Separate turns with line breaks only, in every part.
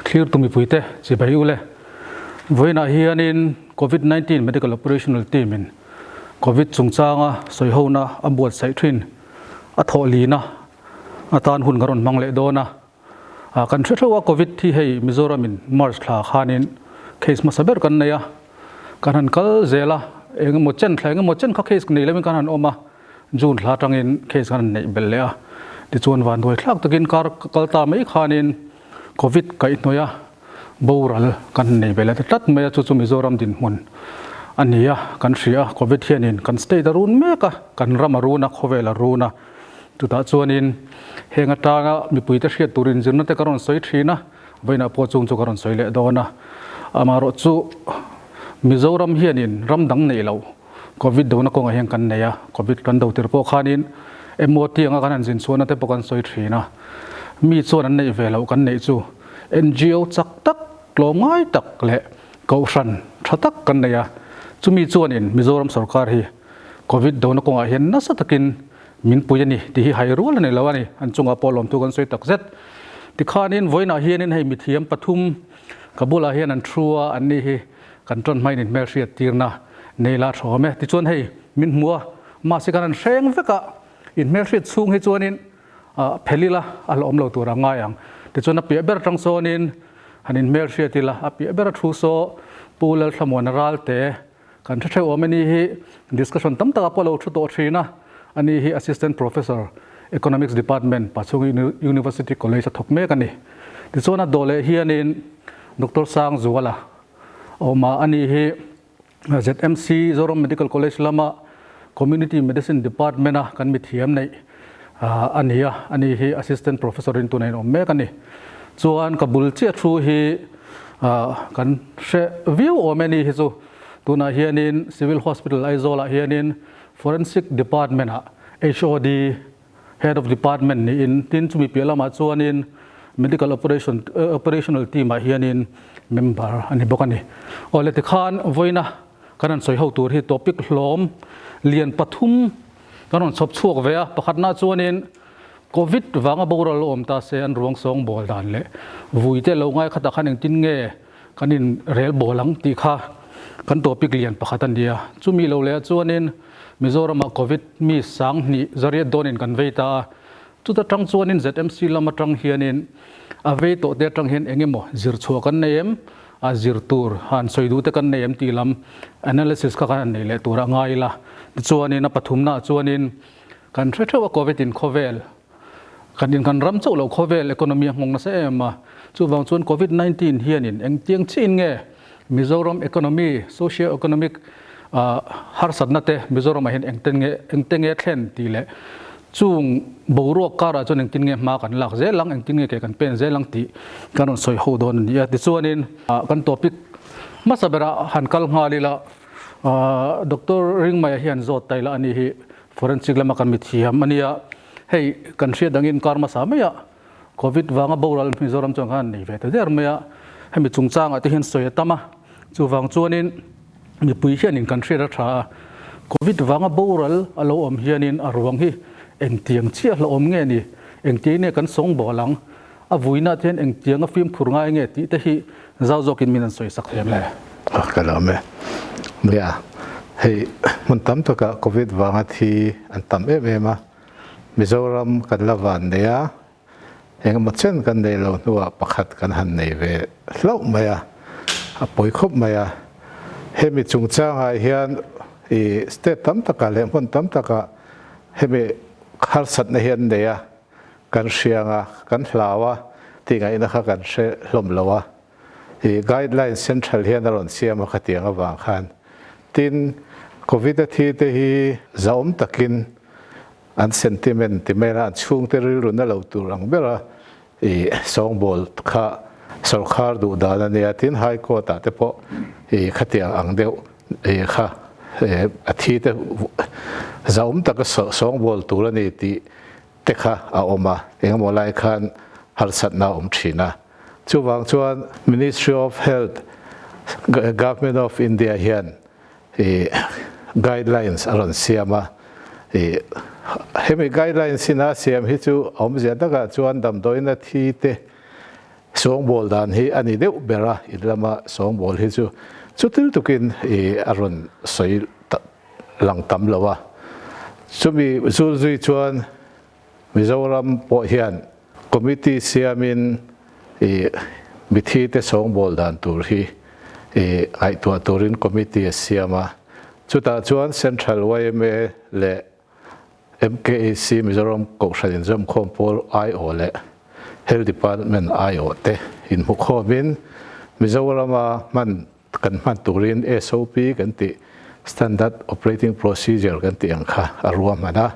Thlirtu mipuite chibai u le. Vawiinah hianin Covid 19 Medical Operational Team in Covid chungchanga sawihona a buatsaih thin a thawh lina atan hun kan rawn hmang leh dawn a. Kan hre theuh a Covid hi hei Mizoram in March thla khanin case hmasa ber kan nei a, kan han kal zel a, engemaw chen thla engemaw chen kha case nei lovin kan han awm a, June thla atangin case kan han neih belh leh a, tichuan vanduai thlak takin kar kal ta mai khanin Covid kaihhnawih a boral kan han nei ve leh ta tlat mai a, chu chu Mizoram dinhmun a ni a, kan hria a, Covid hianin kan state a run mek a, kan ram a run a, khawvel a run a. Chutah chuanin heng atanga mipuite hriat tur inzirna te ka rawn sawi thin a, vawiinah pawh chung chu ka rawn sawi leh dawn a. Amaherawh chu Mizoram hianin ram dang neih loh Covid dona kawngah hian kan nei a, Covid kan do tir pawh khanin MOT anga kan han zin chhuahna te pawh kan sawi thin a. Mi chuan an neih ve loh kan neih chu NGO chak tak, tlawmngai tak leh kohhran tha tak kan nei a. Chumi chuanin Mizoram sorkar hi Covid dona kawngah hian nasa takin Min pui a ni tih hi hai rual a ni lo a ni. An chungah pawh lawmthu kan sawi tak zet. Tikhanin vawiinah hianin hei mithiam pathum ka bulah hian an thu a, anni hi kan tawn hmain inhmel hriat tirna nei la tha awm e. Tichuan hei min hmu a, mahse kan han hreng vek a, inhmel hriat chhung hi chuanin phel ila a hlauhawm lo tur a ngai ang. Tichuan a piah ber atang sawnin han inhmel hriat ila, a piah ber a thu saw Pu Lalthlamuana Ralte, Kan hre theuh awm ani hi discussion tam takah pawh a lo thu tawh thin a, ani hi Assistant Professor, Economics Department, Pachhungi University College a thawk mek a ni. Tichuan a dawh leh hianin Doctor Sangzuala a awm a, ani hi ZMC, Zoram Medical College lama Community Medicine Department a kan mithiam neih a ni a, ani hi Assistant Professor in tunah in awm mek a ni. Chuan ka bul chiah thu hi Kan hre viau awm e ni hi chu tunah hianin Civil Hospital Aizawl ah hianin Forensic Department ah HOD, Head of Department, niin tin chumi piah lamah chuanin Medical Operation Operational Team ah hianin member a ni bawk a ni. Awle tikhan vawiina kan han sawi ho tur hi topic hlawm lian pathum kan rawn chhawp chhuak ve a, pakhatna chuanin Covid vanga boral awm ta se an ruang sawng bawl dan leh vui te lo ngai khatah khan engtin nge kan in rel bawl ang tih kha kan topic lian pakhat a ni a. Chumi lo leh ah chuanin Mizoramah Covid mi sang hnih zariat dawnin kan vei ta a, chuta tang chuanin ZMC lam atang hianin a vei tawh te atang hian eng emaw zir chhuah kan nei em, a zir tur han sawi duh te kan nei em tih lam analysis kha kan han nei leh tur a ngai ila. Tichuanin a pathumnaah chuanin Kan hre theuh a Covid in khawvel kan in kan ram chauh loh khawvel economy a nghawng nasa em a, chuvang chuan Covid 19 hianin engtiang chiin nge Mizoram economy, socio economic harsatna te Mizoram ah hian engten nge engte nge thlen tih leh chung boruak karah chuan engtin nge hma kan lak zel ang, engtin nge ke kan pen zel ang tih kan rawn sawi ho dawn a ni a. Tichuanin kan topic hmasa berah han kal nghal ila Doctor Ringmaya hian zawt ta ila a ni hi. Forensic lama kan mithiam a nia, hei kan hriat dangin kar hmasa maiah Covid vanga boral Mizoram chuan khan an nei ve ta der mai a, hemi chungchangah te hian sawi a tam a, chuvang chuanin mipui hianin kan hriat a tha a, Covid vanga boral a lo awm hianin a ruang hi engtiang chiah hlauhawm nge ni, engtiang nge kan sawng bawl ang, a vuina te hian engtiang a fimkhur ngai nge tih te hi zau zawkin min an sawi sak thiam le.
Ka lawm e. Nia, hei hmun tam takah Covid vanga thi an tam em em a, Mizoram kan la van nei a, engemaw chen kan neih loh hnuah pakhat kan han nei ve hlauh mai a, a pawi khawp mai a. Hemi chungchangah hian i state tam takah leh hmun tam takah hemi harsatna hi an nei a, Kan hriang a, kan hlau a tih ngaihna kha kan hre hlawm lo a. I guideline central hian a rawn siam a khatiang avang khan. Tin, Covid a thi te hi zahawm takin an sentiment ti mai la, an chhungte rilru na lo tur ang bera i sawngbawl kha sorkar duh dan a nia. Tin, High Court ah te pawh i khatiang ang deuh i kha a thi te zahawm taka sawngbawl tur a ni tih te kha a awm a, engemaw lai khan harsatna a awm thin a. Chuvang chuan Ministry of Health, Government of India hian ih guidelines a rawn siam a, ih hemi guidelines in a siam hi chu awmzia takah chuan damdawiina thi te, Sawngbawl dan hi a ni deuh ber a, in lama sawngbawl hi chu chutil tukin i a rawn sawi lang tam lo a. Chumi zul zui chuan Mizoram pawh hian committee siamin i mithi te sawngbawl dan tur hi i ngaihtuah turin committee a siam a. Chutah chuan Central yma leh MKAC Mizoram Kohhran Inzawmkhawm Pawl aiawh leh Health Department aiawh te inhmukhawmin Mizorama hman kan hman turin SOP kan tih Standard Operating Procedure kan tih ang kha a ruahman a,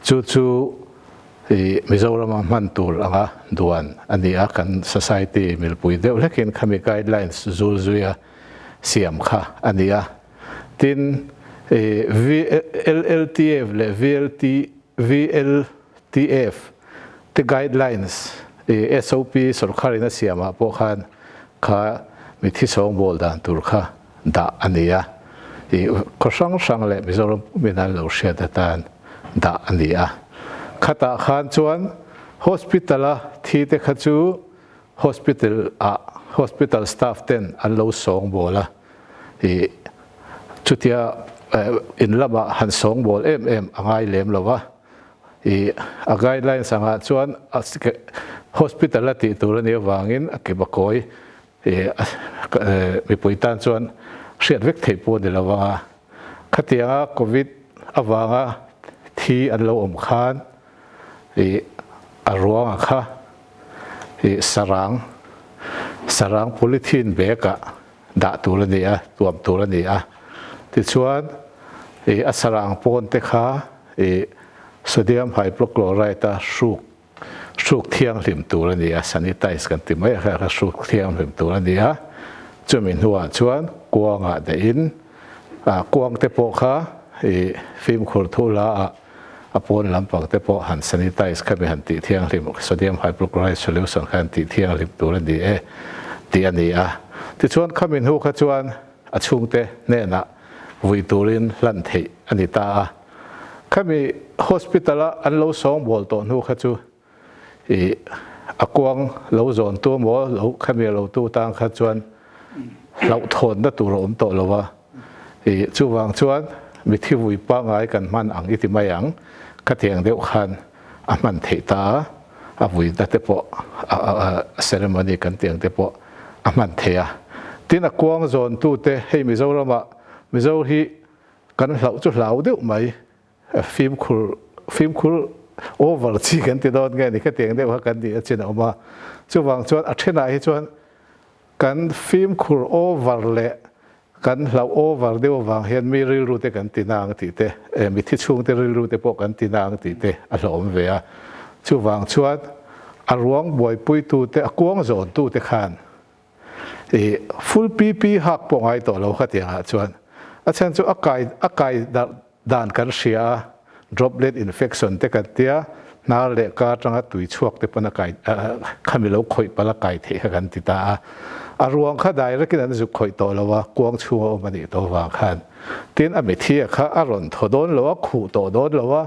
chu chu i Mizorama hman tur anga duan a ni a, kan society milpui deuh hlekin khami guidelines zul zuia siam kha a ni a. Tin, VLLTF leh VLT, VLTF te guidelines, SOP sorkharin a siamah pawh khan kha mithi sawngbawl dan tur kha dah a ni a. Khaw hrang hrang leh Mizoram pumin an lo hriat atan dah a ni a. Khatah khan chuan hospital-a thi te kha chu hospital-ah hospital staff ten an lo sawngbawl a. I chutia in lamah han sawngbawl em em a ngai lem lo va, i a guidelines angah chuan hospital a tih tur a nih avangin a ke bakawi i mipui tan chuan hriat vek theih pawh a ni lo vang a, khatianga covid avanga thi an lo awm khan i a ruangah kha i sarang sarang polythene bag ah dah tur a ni a, tuam tur a ni a. Tichuan, i a sarang pawn te kha i sodium hypochlorite a hruk hruk thianghlim tur a ni a, sanitize kan ti mai a kha kha hruk thianghlim tur a ni a. Chumi hnuah chuan kuangah dahin kuang te pawh kha i fimkhur thu la a a pawn lampang te pawh han sanitize kha mi han tih thianghlim, sodium hypochlorite solution kha han tih thianghlim tur a ni e tih a ni a. Tichuan khami hnu kha chuan a chhungte hnenah vui turin hlan theih a ni ta a. Khami hospital a an lo sawngbawl tawh hnu kha chu I a kuang lo zawn tu emaw lo khami lo tu tang kha chuan hlauhthawnna tur a awm tawh lo a. I chuvang chuan mithi vui pangngai kan hman ang i ti mai ang, khatiang deuh khan a hman theih ta a, a vuina te pawh a ceremony kan tih ang te pawh a hman theih a. Tin a kuang zawn tu te hei Mizoramah Mizo hi kan hlauh chu hlau deuh mai. Fimkhur fimkhur over chi kan ti dawn nge ni khatiang deuh kha kan tih a chin a awm a, chuvang chuan a thenah hi chuan kan fimkhur over leh kan hlauh over deuh avang hian mi rilru te kan ti na ang tih te, mithi chhungte rilru te pawh kan ti na ang tih te a hlauhawm ve a, chuvang chuan a ruang buaipuitute a kuang zawntute khan I full PP hak pawh ngai tawh lo khatiangah chuan a chhan chu a kai a kai darh dan kan hria a, droplet infection te kan tia, hnar leh ka atanga tui chhuak te pawn a kai khami lo khawih palh a kai theih kha kan ti ta a, a ruang kha direct in an zuk khawih tawh lo a, kuang chhunga awm a nih tawh vang khan tin a mithia kha a rawn thaw dawn lo a, khuh tawh dawn lo a,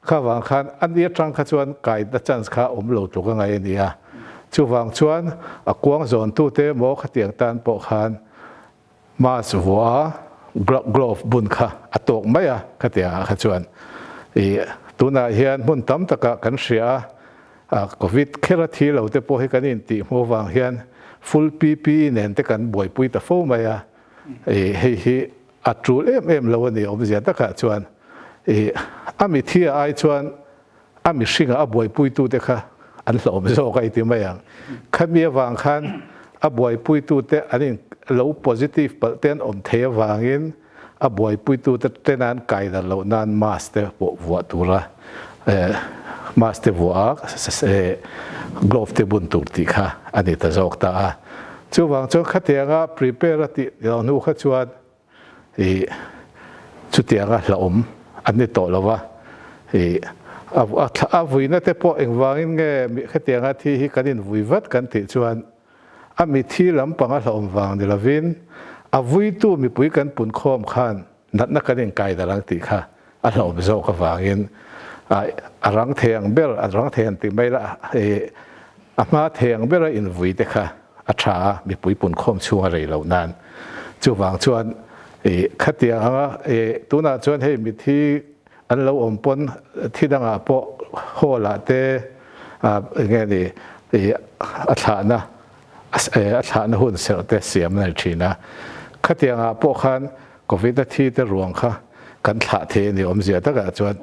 Kha vang khan a ni atang kha chuan kaina chance kha awm lo tluk a ngai a ni a. Chuvang chuan a kuang zawntute emaw khatiang tan pawh khan mask vuah a, glove bun kha a tawk mai a khatiang ah kha chuan. I tunah hian hmun tam takah kan hria a, Covid kher a thi lo te pawh hi kan intih hmuh avang hian full PPE nen te kan buaipui ta fo mai a. I hei hi A tul em em lo a ni awmzia takah chuan i a mithia ai chuan a mihringa a buaipuitute kha an hlawm zawk a i ti mai ang. Khami avang khan a buaipuitute an in lo positive palh te an awm thei avangin a buaipuitute tena an kai dar loh nan mask te pawh vuah tura mask te vuah a glove te bun tur tih kha a ni ta zawk ta a. Chuvang chuan khatianga prepare a tih loh hnu kha chuan i chutianga hlauhawm an ni tawh lo va, i a vuina te pawh engvangin nge khatianga thi hi kan invui vat kan tih chuan a mithi lampanga hlauhawm vang ni lovin a vuitu mipui kan punkhawm khan natna kan inkai darh ang tih kha a hlauhawm zawk avangin a rang thei ang ber, a rang thei ang tih mai lah i. A hma thei ang bera invui te kha a tha a, mipui punkhawm chhung a rei loh nan. Chuvang chuan i khatiang anga i tunah chuan hei mithi an lo awm pawn thi dangah pawh hall ah te eng nge ni i a thlahna a thlahna hun serh te siam a ni thin a. Khatiang ah pawh khan Covid a thi te ruang kha kan thlah thei a ni awmzia takah chuan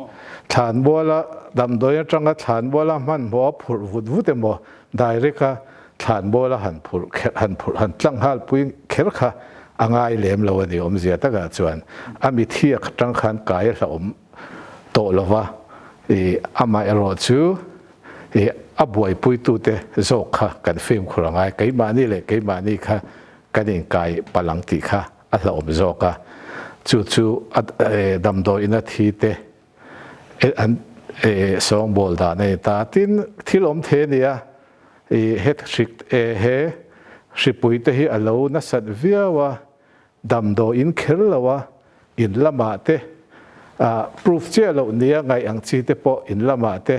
thlanmuala damdawi atanga thlanmuala hmanhmawh a phurh vut vut emaw direct a thlanmuala han phurh kher han phurh han tlang nghal pui kher kha a ngai lem lo a ni awmzia takah chuan a mithi atang khan kai a hlauhawm tawh lova ih amaherawh chu ih a buaipuitute zawk kha kan fimkhur a ngai keimahni leh keimahni kha kan inkai palh ang tih kha a hlauhawm zawk a, chu chu a damdawiin a thi te an sawngbawl dan a ni ta. Tin, thil awm thei a ni a, he hrik he hripui te hi a lo nasat viau a, damdawiin kher lo a, in lamah te proof chiah loh nia ngaih ang chi te pawh in lamah te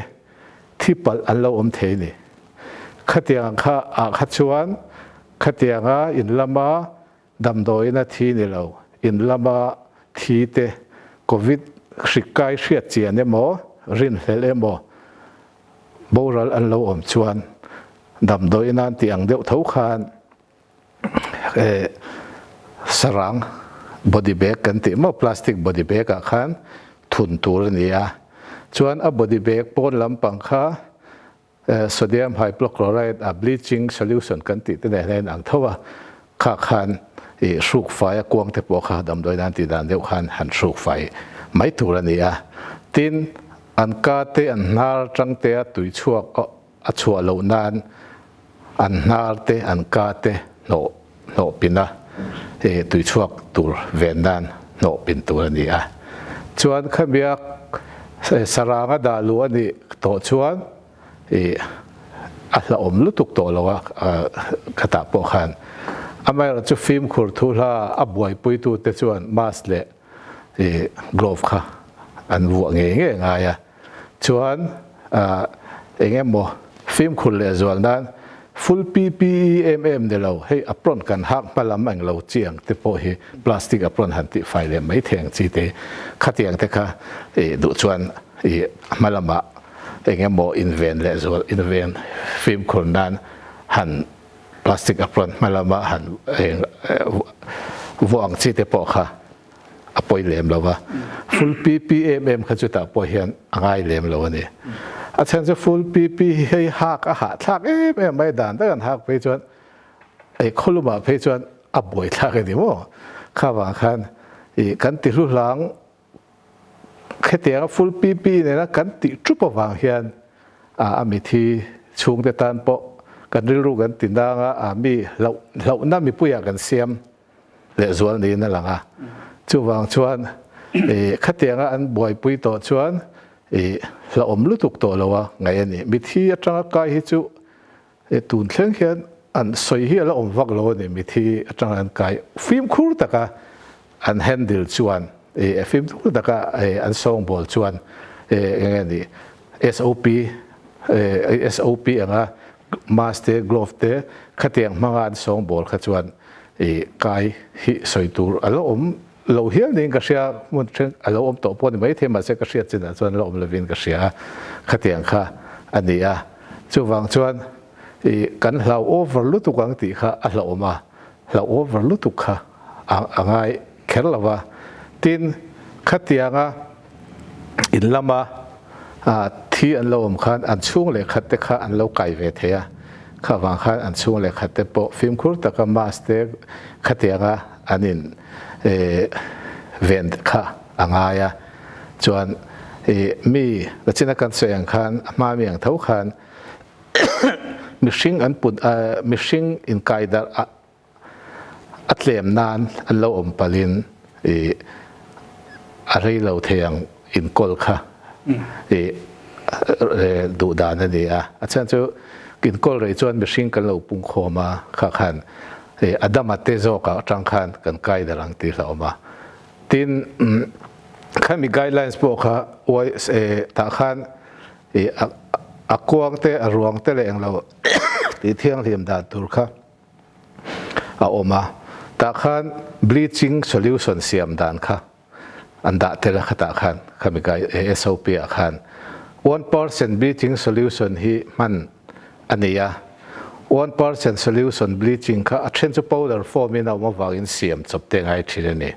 thi palh an lo awm thei a ni. Khatiang kha ah kha chuan khatianga in lama Damdawiin a thi ni lo, in lama thi te Covid hrik kai hriat chian emaw, rinhlelh emaw, boral an lo awm chuan damdawiin an tih ang deuh tho khan sarang body bag kan tih maw plastic body bag ah khan thun tur a ni a, chuan a body bag pawn lampang kha Sodium hypochlorite a bleaching solution kan tih te nen hian ang tho a, kha khan ih hruk fai a kuang te pawh kha damdawi nan tih dan deuh khan han hruk fai mai tur a ni a. Tin, an ka te an hnar tang te a tui chhuak a chhuah loh nan an hnar te an ka te hnawh hnawh pin a, ih tui chhuak tur ven nan hnawh pin tur a ni a. Chuan khamia sarang a dah luh a nih tawh chuan ih a hlauhawm lutuk tawh lo a, khatah pawh khan. Amaherawh chu fimkhur thu hla a buaipuitu te chuan mask leh ih glove kha an vuah ngei ngei ngai a. Chuan eng emaw fimkhur leh zual nan full PPE em em ni lo, hei apron kan hak hma lam ang lo chi ang te pawh hi plastic apron han tih fai leh mai thei ang chi te khatiang te kha duh chuan hma lamah eng emaw inven leh zual inven fimkhur nan han plastic apron hma lama han vuah ang chi te pawh kha a pawi lem lo va, full PP em em kha chutah pawh hian a ngai lem lo a ni. A chhan chu full PP hi hei hak a hahthlak em em mai dan tak an hak phei chuan ei khawlumah phei chuan a buaithlak a ni maw? Kha vang khan ih kan ti hlu hlang khetianga full PP nena kan tih thup avang hian a mithi chhungte tan pawh kan rilru kan ti nang a, a mi hlauh hlauhna mipuiah kan siam. lehzual niin a lang a. Chuvang chuan khatianga an buaipui tawh chuan hlauhawm lutuk tawh lo a ngaih a ni. Mithi atanga kai hi chu tun thleng hian an sawi hi a la awm vak lo a ni. Mithi atanga an kai fimkhur taka an handle chuan fimkhur taka an sawngbawl chuan eng nge ni SOP SOP anga mask te glove te khatiang hmanga an sawngbawl kha chuan i kai hi sawi tur a lo awm lo hial niin ka hria hmun then a lo awm tawh pawh ni maithei mahse ka hriat chinah chuan la awm lovin ka hria a khatiang kha a ni a chuvang chuan i kan hlau over lutuk ang tih kha a hlauhawm a hlau over lutuk kha a ngai kher lo va tin khatianga in lama thi an lo awm khan an chhung leh khat te kha an lo kai ve thei a, kha vang khan an chhung leh khat te pawh fimkhur taka mask te khatianga an in ven kha a ngai a, chuan mi lachina kan sawi ang khan a hma mi ang tho khan mihring an put mihring inkaidarh a A tlem nan an lo awm palhin i a rei lo thei ang inkawl kha i duh dan a ni a. A chhan chu inkawl rei chuan mihring kan lo pung khawm a, kha khan i a dama te zawk ah atang khan kan kai darh ang tih hlauhawm a. Tin, khami guidelines pawh kha tah khan i a kuang te a ruang te leh englo. tih thianghlim dan tur kha a awm a, tah khan bleaching solution siam dan kha an dah tel a khatah khan khami kai SOP ah khan 1% bleaching solution hi hman a ni a, 1% solution bleaching kha a then chu powder form in a awm avangin siam chawp te ngai thin a ni.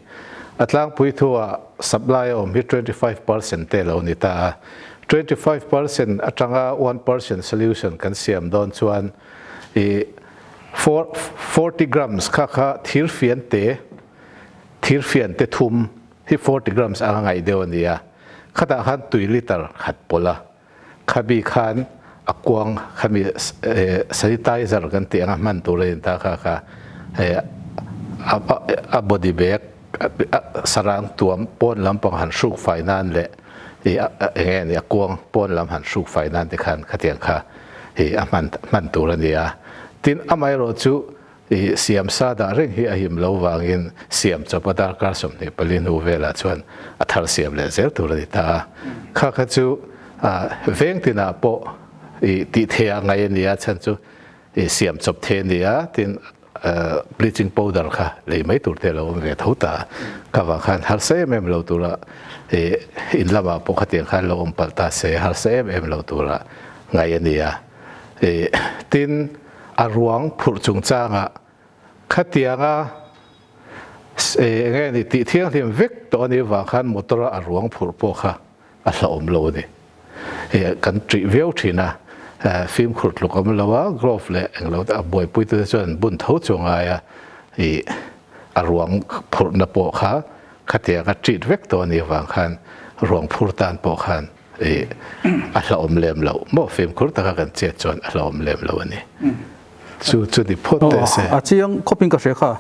A tlangpui thu ah supply a awm hi 25% te lo ni ta a, 25% atanga 1% solution kan siam dawn chuan i 40 grams kha kha thirfian te thirfian te thum hi 40 grams anga ngaih deuh a ni a, khatah khan tui liter khat pawlh a, khabi khan a kuang khami sanitizer kan tih anga hman tur a in ta kha kha a body bag sarang tuam pawn lampang han hruk fai nan leh eng nge ni a kuang pawn lam han hruk fai nan te khan khatiang kha hi a hman hman tur a ni a. Tin, amaherawh chu i siam sa dah reng hi a him lo vangin siam chawp a darkar 24 hnu velah chuan a thar siam leh zel tur a ni ta a. Kha kha chu veng tinah pawh i tih theih a ngaih a ni a, chhan chu i siam chawp thei a ni a, tin bleaching powder kha lei mai tur te a lo awm ve tho ta a. Kha vang khan harsa em em lo tura i in lamah pawh khatiang khan lo awm palh ta se harsa em em lo tura ngaih a ni a. Tin, a ruang phurh chungchangah khatianga eng nge ni tih thianghlim vek tawh a nih vang khan motor-a a ruang phurh pawh kha a hlauhawm lo a ni. Kan ṭih viau ṭhin a, fimkhur tluk awm lo a, glove leh eng lo te a buaipuitute chuan an bun tho chu a ngai a, a ruang phurhna pawh kha khatianga ṭit vek tawh a nih vang khan ruang phur tan pawh khan I a hlauhawm lem lo maw fimkhur taka kan chet chuan a hlauhawm lem lo a ni. Chu chu ni phawt teh se.
A chiang khawpin ka hria kha.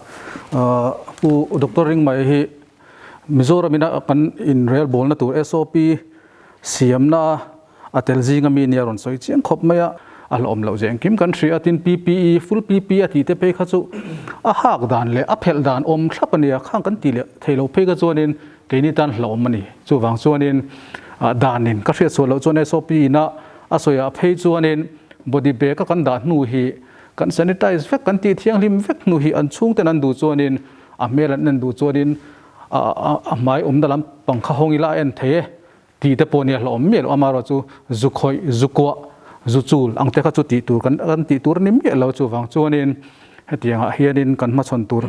Pu Doctor Ringmai hi Mizoram ina kan inrelbawlna tur SOP siamna a tel zinga mi nia rawn sawi chiang khawp mai a. A hlauhawm loh zia engkim kan hria a, tin PPE, full PPE a tih te phei kha chu a hak dan leh a phelh dan awm thlap a nia, khang kan ti leh thei lo phei kha chuanin Keini tan hlauhawm a ni. Chuvang chuanin danin ka hriat sual loh chuan SOP ina a sawiah phei chuanin body bag a kan dah hnu hi kan sanitize vek, kan tih thianghlim vek hnu hi an chhungten an duh chuanin a hmel an en duh chuanin a hmai awmna lam pang kha hawng ila a en thei e tih te pawh nia hlauhawm miah loh. Amaherawh chu zu khawih, zu kuah, zu chul ang te kha chu tih tur kan tih tur a ni miah lo. Chuvang chuanin Hetiangah hianin kan hmachhawn tur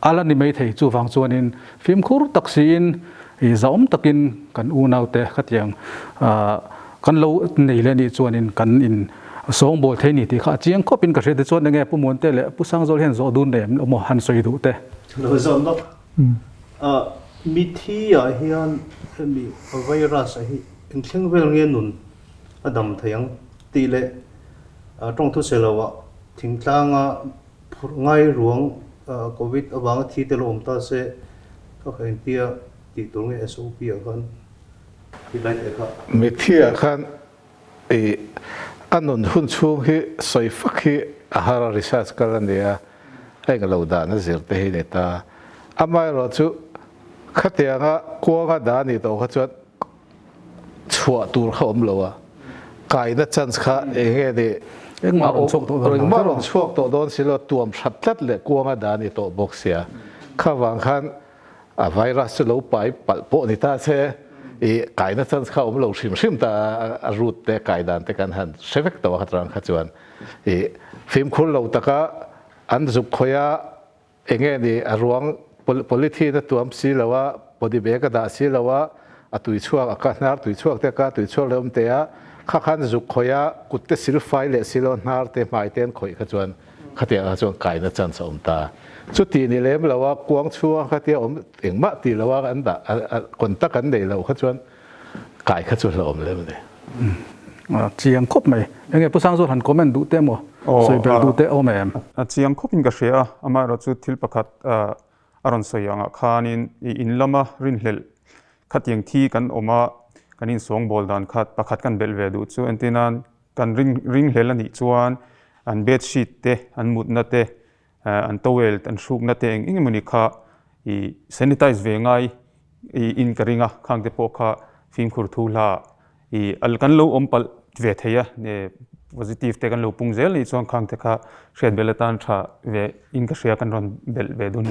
a la ni maithei. Chuvang chuanin fimkhur tak siin zahawm takin kan unaute khatiang kan lo nei leh anih chuanin kan in sawngbawl thei ni tih kha a chiang khawpin ka hria. Tichuan enge Pu Muante leh Pu Sangzawl hian zawh dun nei em emaw han sawi duh te?
Lo zawh lawk. Mithi ah hian hemi virus a hi engthleng vel nge nun a dam thei ang tih leh tawngthu se lo ah Thingtlanga phurh ngai ruang Covid avanga thi te lo awm ta se ka kha engtia tih tur nge SOP ah khan ti lai teh kha.
Mithi ah khan i a nun hun chhung hi sawi fak hi a har a research kal a ni a, a eng lo dan a zir te hi ni ta. Amaherawhchu khatianga kuanga dah a nih tawh kha chuan chhuah tur kha awm lo a, kaina chance kha eng nge ni
Engmah rawn chhuak tawh dawn
engmah rawn chhuak tawh dawn si lo, tuam that tlat leh kuanga dah a ni tawh bawk sia. Kha vang khan a virus chu lo pai palh pawh ni ta se, i kaina chance kha awm lo hrim hrim ta a, a route te kai dan te kan han hre vek tawh a khatrang kha chuan i fimkhur lo taka an zuk khawih a, Enge ni a ruang polythene a tuam si lo a, body bag a dah si lo a, a tui chhuak a ka hnar tui chhuak te a ka tui chhuak leh awm te a, kha khan zuk khawih a, kut te sil fai leh si lo hnar te hmai te an khawih kha chuan khatiang ah chuan kaina chance a awm ta. Chuti ni lem lo a, kuang chhunga khatia awm engmah ti lo a an dah contact an nei lo kha chuan kai kha chu hlauhawm lem a ni.
Chiang khawp mai. Enge Pu Sangzawt han comment duh te emaw sawi ber duh te awm em?
A chiang khawpin ka hria a, amaherawhchu thil pakhat a rawn sawi angah khanin i in lama rinhlelh khatiang thi kan awm a, kan insawngbawl dan kha pakhat kan belh ve duh chu entirnan kan ringhlel a nih chuan an bed sheet te, an mutna te, an towel an hrukna te eng eng emawni kha i sanitize ve ngai i in ka ring a, khang te pawh kha fimkhur thu hla i al kan lo awm palh ve thei a, positive te kan lo pung zel nih chuan khang te kha hriat belh atan tha ve in ka hria kan rawn belh ve dun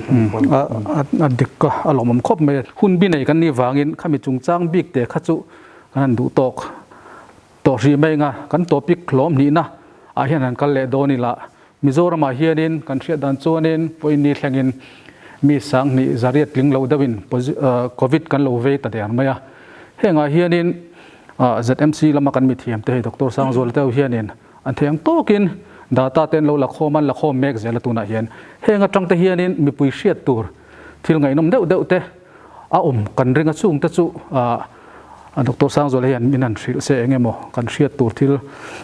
a dik ka a lawmawm khawp mai hun bi nei kan nih vangin khami chungchang bik te kha chu kan han duh tawk tawh hrih mai anga kan topic hlawm hnihna ah hian han kal leh dawn ila Mizoram ah hianin kan hriat dan chuanin pawhin thlengin mi sanghnih zariat tling lo deuhin covid kan lo vei ta der mai a hengah hianin ZMC lama kan mithiam te hei Doctor Sangzuala te ho hianin an thei ang tawkin data te an lo la khawm a, an la khawm mek zel a tunah hian. Heng atang te hianin mipui hriat tur thil ngaihnawm deuh deuh te a awm kan ring a, chung te chu Doctor Sangzuala hian min han hrilh se eng emaw kan hriat tur thil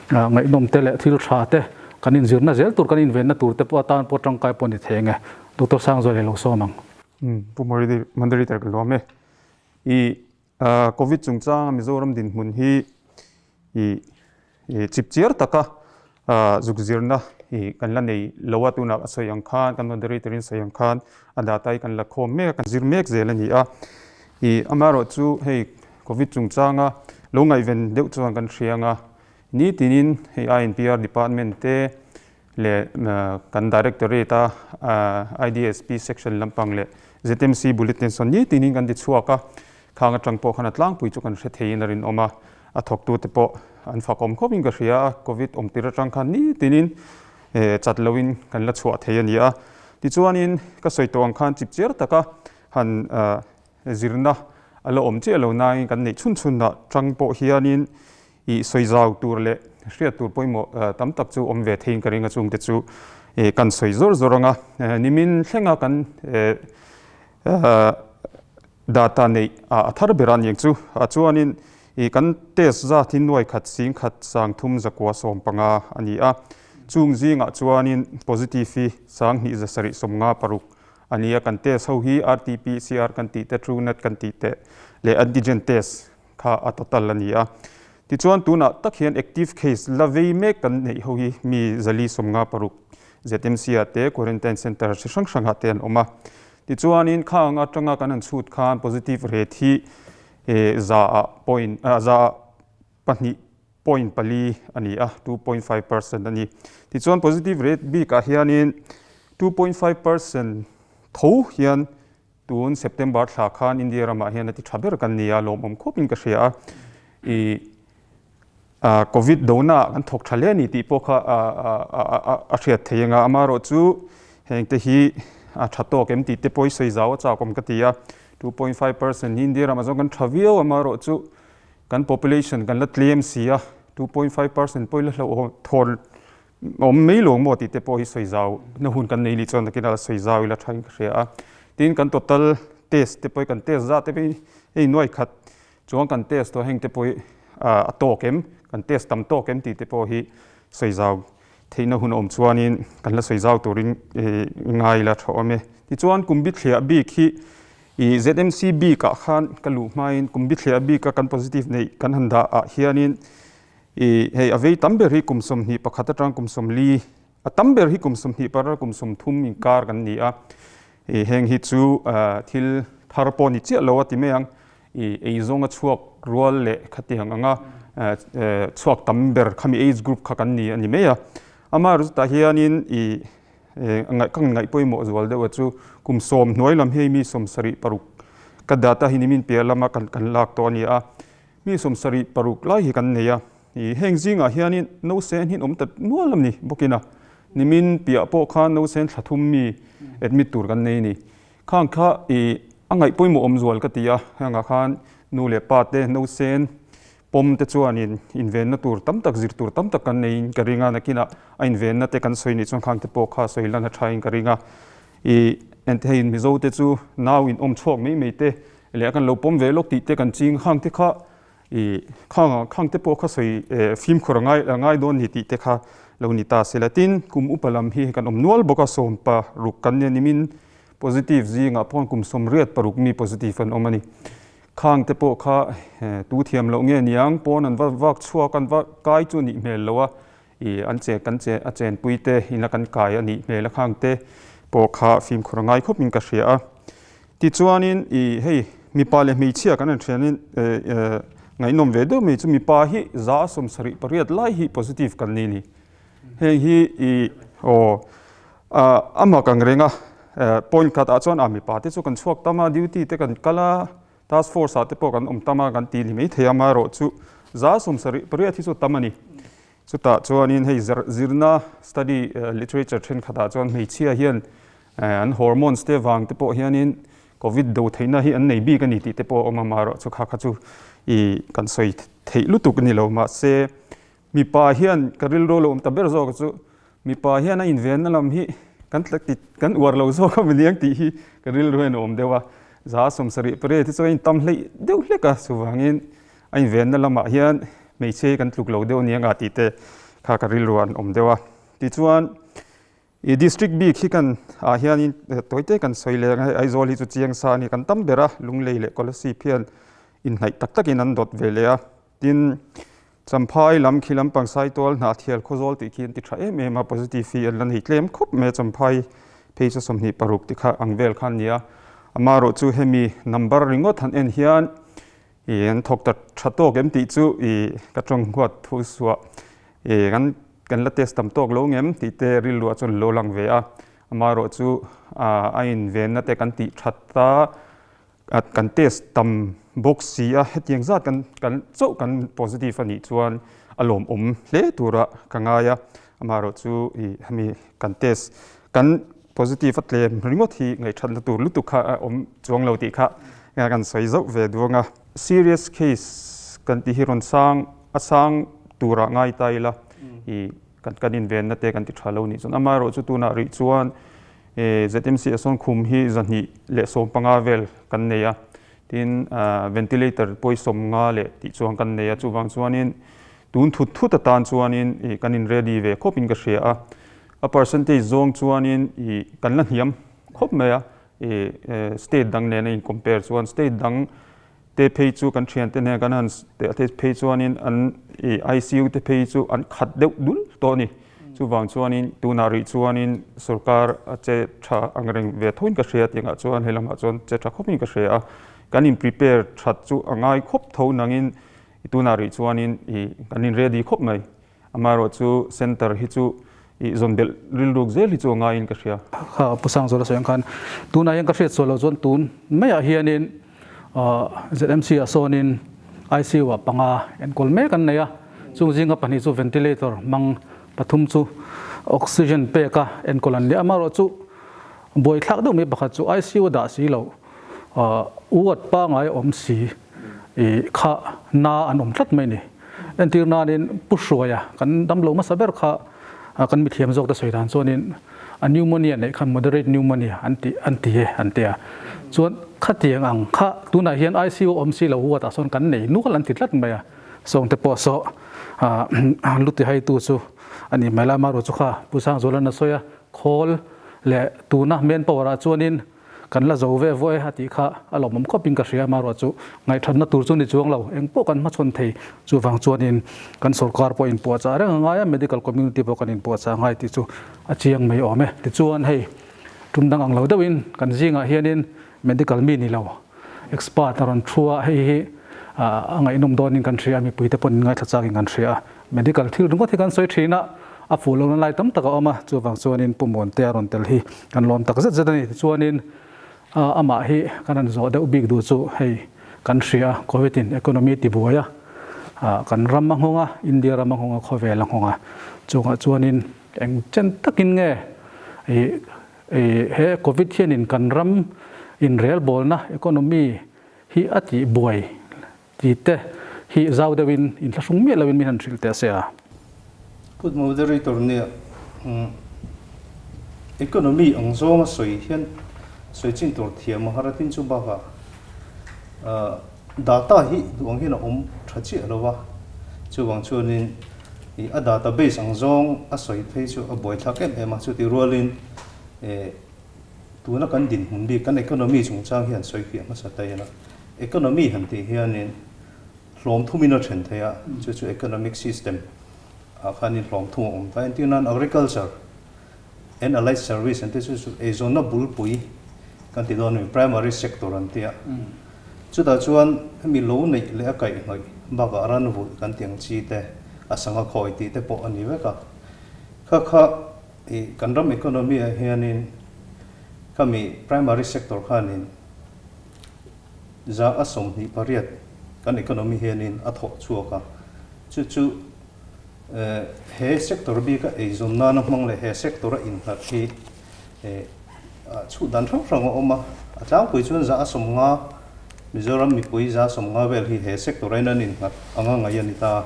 ngaihnawm te leh thil tha te kan inzirna zel tur kan invenna tur te pawh atan pawh tangkai pawh a ni thei eng e. Doctor Sangzuala hi lo sawm ang.
Pu Moderator ka lawm e. I Covid chungchanga Mizoram dinhmun hi i chip chiar taka zuk zirna i kan la nei lo a, tunah a sawi ang khan kan moderator in sawi ang khan a data hi kan la khawm mek a, kan zir mek zel a ni a. I amaherawhchu hei Covid chungchanga lo ngaihven deuh chuan kan hria ang a, nitinin hei INPR department te leh kan Directorate a IDSP section lampang leh ZMC bulletin sawn nitinin kan ti chhuak a, khang atang pawh khan a tlangpui chu kan hre theiin a rinawm a, a thawktute pawh an fakawm khawpin ka hria a, Covid awm tir atang khan nitinin chat loin kan la chhuah thei a ni a. Tichuanin ka sawi tawh ang khan chipchiar taka han zirna a la awm chiah lo nain kan neih chhun chhunah tang pawh hianin I sawi zau tur leh hriat tur pawimawh tam tak chu awm ve theiin ka ring a, chungte chu kan sawi zawr zawr ang a. Nimin thlenga kan data neih a thar ber a ni ang chu. Chuanin kan test zat hi nuai khat sing khat sang thum zakua sawm panga a ni a. Chung zingah chuanin positive hi sang hnih za sarih sawmnga paruk a ni a. Kan test ho hi RT-PCR kan tih te, TrueNat kan tih te leh antigen test kha a total a ni a. Tichuan tunah tak hian active case la vei mek kan neih ho hi mi zali sawmnga paruk ZMC ah te quarantine centre chi hrang hrangah te an awm a. Tichuanin khang atanga kan han chhut khan positive rate hi za ah point za ah pahnih point pali a ni a, 2.5% a ni. Tichuan positive rate bikah hianin 2.5% tho hian Tun September thla khan India ramah hian a ti tha ber kan ni a, lawmawm khawpin ka hria a. I Covid dona kan thawk tha hle a ni tih pawh kha a hriat thei ang a. Amaherawh chu hengte hi a tha tawk em tih te pawh hi sawi zau a chak awm ka ti a. 2.5% hi India ramah chuan kan tha viau a, amaherawh chu kan population kan la tlem si a, 2.5% pawh hi la hlauhawm thawn Awm mai lo maw tih te pawh hi sawi zau na hun kan nei lih chuan nakin a sawi zau ila tha in ka hria a. Tin kan total test te pawh hi kan test zat te pawh hi hei nuai khat chuan kan test tawh heng te pawh hi a tawk em, kan test tam tawk em tih te pawh hi sawi zau theihna hun a awm chuanin kan la sawi zau turin ngai ila tha awm e. Tichuan kum bithliah bik hi i ZMC bikah khan ka luh hmain kum bithliah bika kan positive neih kan han dah ah hianin I hei a vei tam ber hi kum 21 atang kum 40 a tam ber hi kum 20 par kum 30 inkar kan ni a. I heng hi chu thil thar pawh ni chiah lo a ti mai ang. I eizawng a chhuak rual leh khatiang anga chhuak tam ber khami age group kha kan ni a ni mai a. Amaherawhchu tah hianin i ka ngaih pawimawh zual deuh a chu kum 10 hnuai lam hi mi 76 ka data hi nimin piah lama kan lak tawh a ni a. Mi 76 lai hi kan nei a, i heng zingah hianin nausen hi an awm ta nual a ni bawkin a, nimin piah pawh khan nausen thla thum mi admit tur kan nei a ni. Khang kha i a ngaih pawimawh awm zual ka ti a, hengah khan nu leh pa te nausen pawm te chuanin invenna tur tam tak zir tur tam tak kan neiin ka ring a, nakinah a invenna te kan sawi nih chuan khang te pawh kha sawi lan a thain ka ring a. I ente hei Mizo te chu nau in awm chhuak mai mai te leh kan lo pawm ve lawk tih te kan ching khang te kha i khang khang te pawh kha sawi fimkhur a ngai a ngai dawn ni tih te kha lo ni ta se la. Tin, kum upa lam hi kan awm nual bawk a, 16 kan nia nimin positive zingah pawh kum 86 mi positive an awm a ni. Khang te pawh kha tu thiam loh nge niang pawn an va vak chhuak an va kai chu nih hmel lo a, I an che kan che a chenpui te ina kan kai a nih hmel a khang te pawh kha fimkhur a ngai khawp in ka hria a. Tichuanin i hei mipa leh hmeichhia kan han thianin Ngaihnawm ve deuh mai chu mipa hi 78 lai hi positive kan ni ni. Heng hi i aw a mak ang reng a, point khat ah chuan a mipa te chu kan chhuak tam a, duty te kan kal a, task force ah te pawh kan awm tam a kan ti ni mai thei a, amaherawhchu 78 hi chu tam a ni. Chutah chuanin hei zirna study literature thenkhatah chuan hmeichhia hian an hormones te vang te pawh hianin covid do theihna hi an nei bik a ni tih te pawh a awm a, amaherawhchu kha kha chu ih kan sawi theih lutuk a ni lo. Mahse mipa hian ka rilru lo awm ta ber zawk chu mipa hian a invenna lam hi kan kan uar lo zawk a miniang tih hi ka rilru hian a awm deuh a, 78 hi chuan a intam hleih deuh hlek a, chuvangin A invenna lamah hian hmeichhe kan tluk lo deuh aniang a tih te kha ka rilru an awm deuh a. Tichuan i district bik hi kan ah hianin tawite kan sawi leh ang a, hei Aizawl hi chu chiang sa a ni kan tam ber a, Lunglei leh Kolasib hian inhnaih tak takin an dawt ve leh a. Tin, Champhai lam khi lampang Saitual Hnahthial Khawzawl tih khi an ti tha em em a, positive hi an la nei tlem khawp mai a, Champhai phei chu 26 ti kha ang vel kha an ni a. Amaherawhchu hemi number ringawt han en hian I an thawk ta tha tawk em tih chu i ka tawng huat thu suah i kan kan la test tam tawk lo ngem tih te rilruah chuan lo lang ve a, amaherawhchu a invenna te kan tih that ta kan test tam bawk si a, hetiang zat kan kan chauh kan positive a nih chuan a lawmawm hle tura ka ngai a, amaherawhchu i hemi kan test kan Positive a tlem ringawt hi ngaihthatna tur lutuk kha a awm chuang lo tih kha kan sawi zauh ve duang a. Serious case kan tih hi rawn sang a sang turah ngai ta ila i kan kan invenna te kan ti tha lo nih chuan amaherawhchu tunah rih chuan ZMC a sawn khum hi 215 vel kan nei a, tin ventilator pawisa 50 leh tih chuan kan nei a, chuvang chuanin tun thut thut atan chuanin i kan in ready ve khawpin ka hria a. A percentage zawng chuanin i kan la hniam khawp mai a, i state dang nena in compare chuan state dang te phei chu kan thiante nen kan han te phei chuanin an i ICU te phei chu an khat deuh dul tawh a ni. Chuvang chuanin tunah rih chuanin sorkar a che tha ang reng ve thoin ka hria tih angah chuan he lamah chuan che tha khawpin ka hria a, kan in prepare that chu a ngai khawp tho nangin tunah rih chuanin i kan in ready khawp mai. Amaherawhchu centre hi chu i zawn belh rilruk zel hi chu a ngaiin ka hria.
Kha Pu Sangzuala sawi ang khan tunah hian ka hriat sual loh chuan tun maiah hianin ZMC ah sawnin ICU ah panga enkawl mek an nei a, chung zinga pahnih chu ventilator hmang pathum chu oxygen pek a enkawl an ni a. Amaherawhchu buaithlak deuh mai pakhat chu ICU a dah si loh ward pangai awm si i kha na an awm tlat mai ni. Entir nanin Pu Hruaia kan damlo hmasa ber kha kan mithiam zawk te sawi dan chuanin a pneumonia neih khan moderate pneumonia an ti an ti e an ti a. Chuan khatiang ang kha tunah hian ICU awm si lo ward ah sawn kan nei nual an ti tlat mai a. Sawngte pawh saw lu ti haitu chu a ni mai la, amaherawhchu kha Pu Sangzuala'n a sawi a, khawl leh tuna manpower ah chuanin Kan la zo ve vawi a tih kha a lawmawm khawpin ka hria, amaherawhchu ngaihthatna tur chu ni chuang lo, eng pawh kan hmachhawn thei. Chuvang chuanin kan sorkar pawh inpuahchah reng a ngai a, medical community pawh kan inpuahchah a ngai tih chu a chiang mai awm e. Tichuan hei tum dang ang lo deuhin kan zingah hianin medical mi ni lo expert a rawn thu a, hei hi a ngaihnawm dawnin kan hria a, mipuite pawhin ngaithla chakin kan hria a. Medical thil ringawt hi kan sawi thin a, a fuh lohna lai tam tak a awm a, chuvang chuanin Pu Muantea rawn tel hi kan lawm tak zet zet a ni. Tichuanin amah hi kan han zawh deuh bik duh chu hei kan hria a, Covid in economy ti buai a, kan ram a nghawng a, India ram a nghawng a, khawvel a nghawng a, chungah chuanin eng chen takin nge he Covid hianin kan ram inrelbawlna economy hi a tih buai Ti te hi zau deuhin inthlahrung miah loin min han hrilh teh se a.
Good moderator nia economy ang zawnga sawi hian sawi chin tur thiam a har a tin chu bakah data hi duh ang hian a awm tha chiah lo a, chuvang chuanin a database ang zawng a sawi phei chu a buaithlak em em a, chuti rualin Tuna kan dinhmun bik, kan economy chungchang hi an sawi fiah hmasa ta ila. Economy han tih hianin hlawm thumin a then thei a, chu chu economic system ah khanin hlawm thum a awm ta. Entir nan agriculture and allied service an tih chu chu eizawnna bulpui kan ti dawn a ni, primary sector an ti a. Chutah chuan hemi lo neih leh a kaihhnawih bakah ran vulh kan tih ang chi te, a sangha khawi tih te pawh a ni vek a. Kha kha i kan ram economy ah hianin khami primary sector khanin 28% kan economy hianin a thawh chhuak a. Chu chu he sector bika eizawn nana hmang leh he sector a innghat hi Chhuh dan hrang hrang a awm a, a tlangpui chuan 150, Mizoram mipui 150 vel hi he sector ah hian an innghat anga ngaih a ni ta.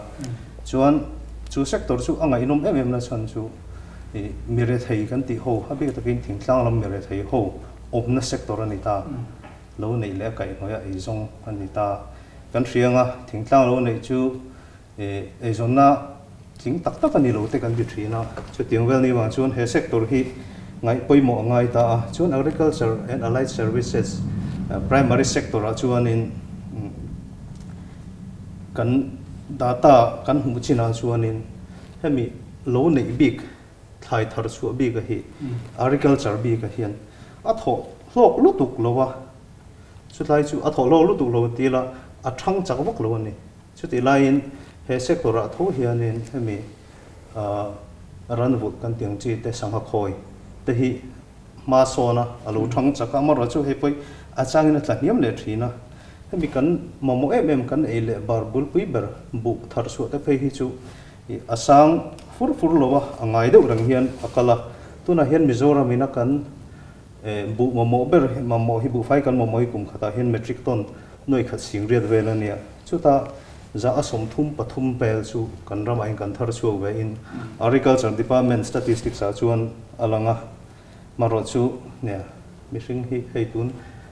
Chuan chu sector chu a ngaihnawm em em na chhan chu ih mi rethei kan tih ho, a bik takin thingtlang lam mi rethei ho awmna sector a ni ta. Lo neih leh a kaihhnawih a eizawng a ni ta. Kan hria anga thingtlang lo neih chu Eizawnna tling tak tak a ni lo te kan ti thin a, chutiang vel ni vang chuan he sector hi ngaih pawimawh a ngai ta a, chuan Agriculture and Allied Services primary sector ah chuanin kan data kan hmuh chinah chuanin hemi lo neih bik thlai thar chhuah bik a hi agriculture bik ah hian a thawh hlawk lutuk lo a, chutlai chu a thawh hlawk lutuk lo ti ila a thang chak vak lo a ni. Chutih laiin he sector ah tho hianin hemi ran vulh kan tih ang chi te sangha khawi te hi hma sawn a, a lo thang chak a, amaherawhchu chu hei pawh a changin a tla hniam leh thin a. Hemi kan mamawh em em kan ei leh bar bulpui ber buh thar chhuah te phei hi chu a sang fur fur lo a, a ngai deuh reng hian a kal a. Tunah hian Mizoram in a kan buh mamawh ber mamawh hi buhfai kan mamawh hi kum khatah hian metric ton nuai khat sing riat vel a nia. Chutah 33% vel chu kan ramah hian kan thar chhuak ve in Agriculture Department statistics ah chuan a lang a. Marawh chu nia mihring hi hei tun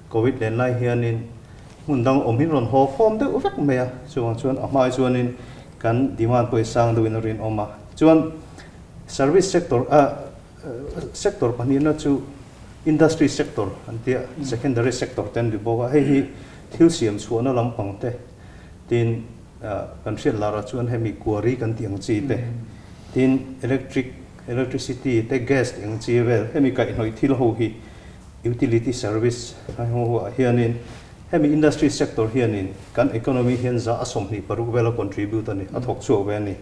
Covid len lai hianin hmun dang awm hi rawn haw khawm deuh vek mai a. Chuvang chuan a hmaah chuanin kan demand pawh hi sang deuhin a rinawm a. Chuan service sector ah Sector pahnihna chu industry sector an tia, secondary sector te an ri bawk a, hei hi thil siam chhuahna lampang te tin kan hriat larah chuan hemi quarry kan tih ang chi te, tin electric, electricity te gas tih ang chi vel hemi kaihhnawih thil ho hi utility service a ho ho ah hianin hemi industry sector hianin kan economy hian 26% vel a contribute a ni, a thawk chhuak ve a ni.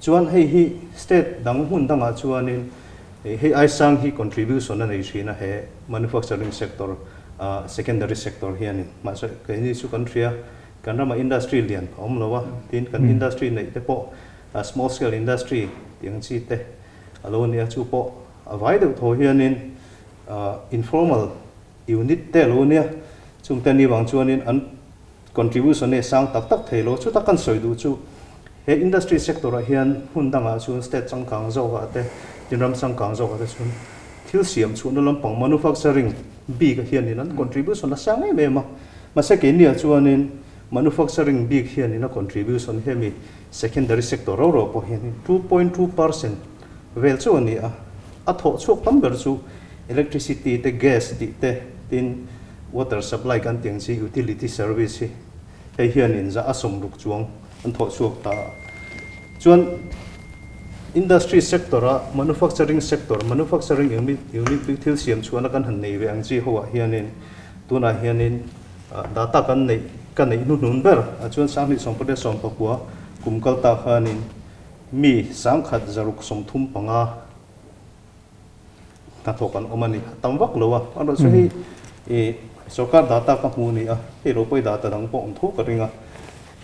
Chuan hei hi state dang hmun dangah chuanin hei ai sang hi contribution a nei thin a he manufacturing sector secondary sector hianin mahse keini chu kan hria kan ramah industry lian a awm lo a tin kan industry neih te pawh small scale industry tih ang chi te a lo nia chu pawh a vai deuh tho hianin informal unit te a lo nia chungte ni vang chuanin an Contribution hi a sang tak tak thei lo. Chuta kan sawi duh chu he industry sector ah hian hmun dangah chuan state changkang zawkah te, tinram changkang zawkah te chuan thil siam chhuahna lampang manufacturing bik ah hianin an contribution a sang em em a. Mahse keiniah chuanin manufacturing bik hianin a contribution hemi secondary sector ro ro pawh hianin 2.2% vel chu a ni a. A thawh chhuak tam ber chu electricity te, gas tih te, tin water supply kan tih ang chi utility service hi hei hianin 60% chuang an thawh chhuak ta a. Chuan industry sector a manufacturing sector, manufacturing unit unit bik thil siam chhuahna kan han nei ve ang chi ho ah hianin tunah hianin data kan neih ka neih hnuhnun ber a chuan 2019 kum kal ta khanin Mi 1635 hnathawk an awm a ni. A tam vak lo a. Amaherawhchu chu hei ih sorkar data ka hmu a ni a, hei lo pawi data dang pawh awm tho ka ring a.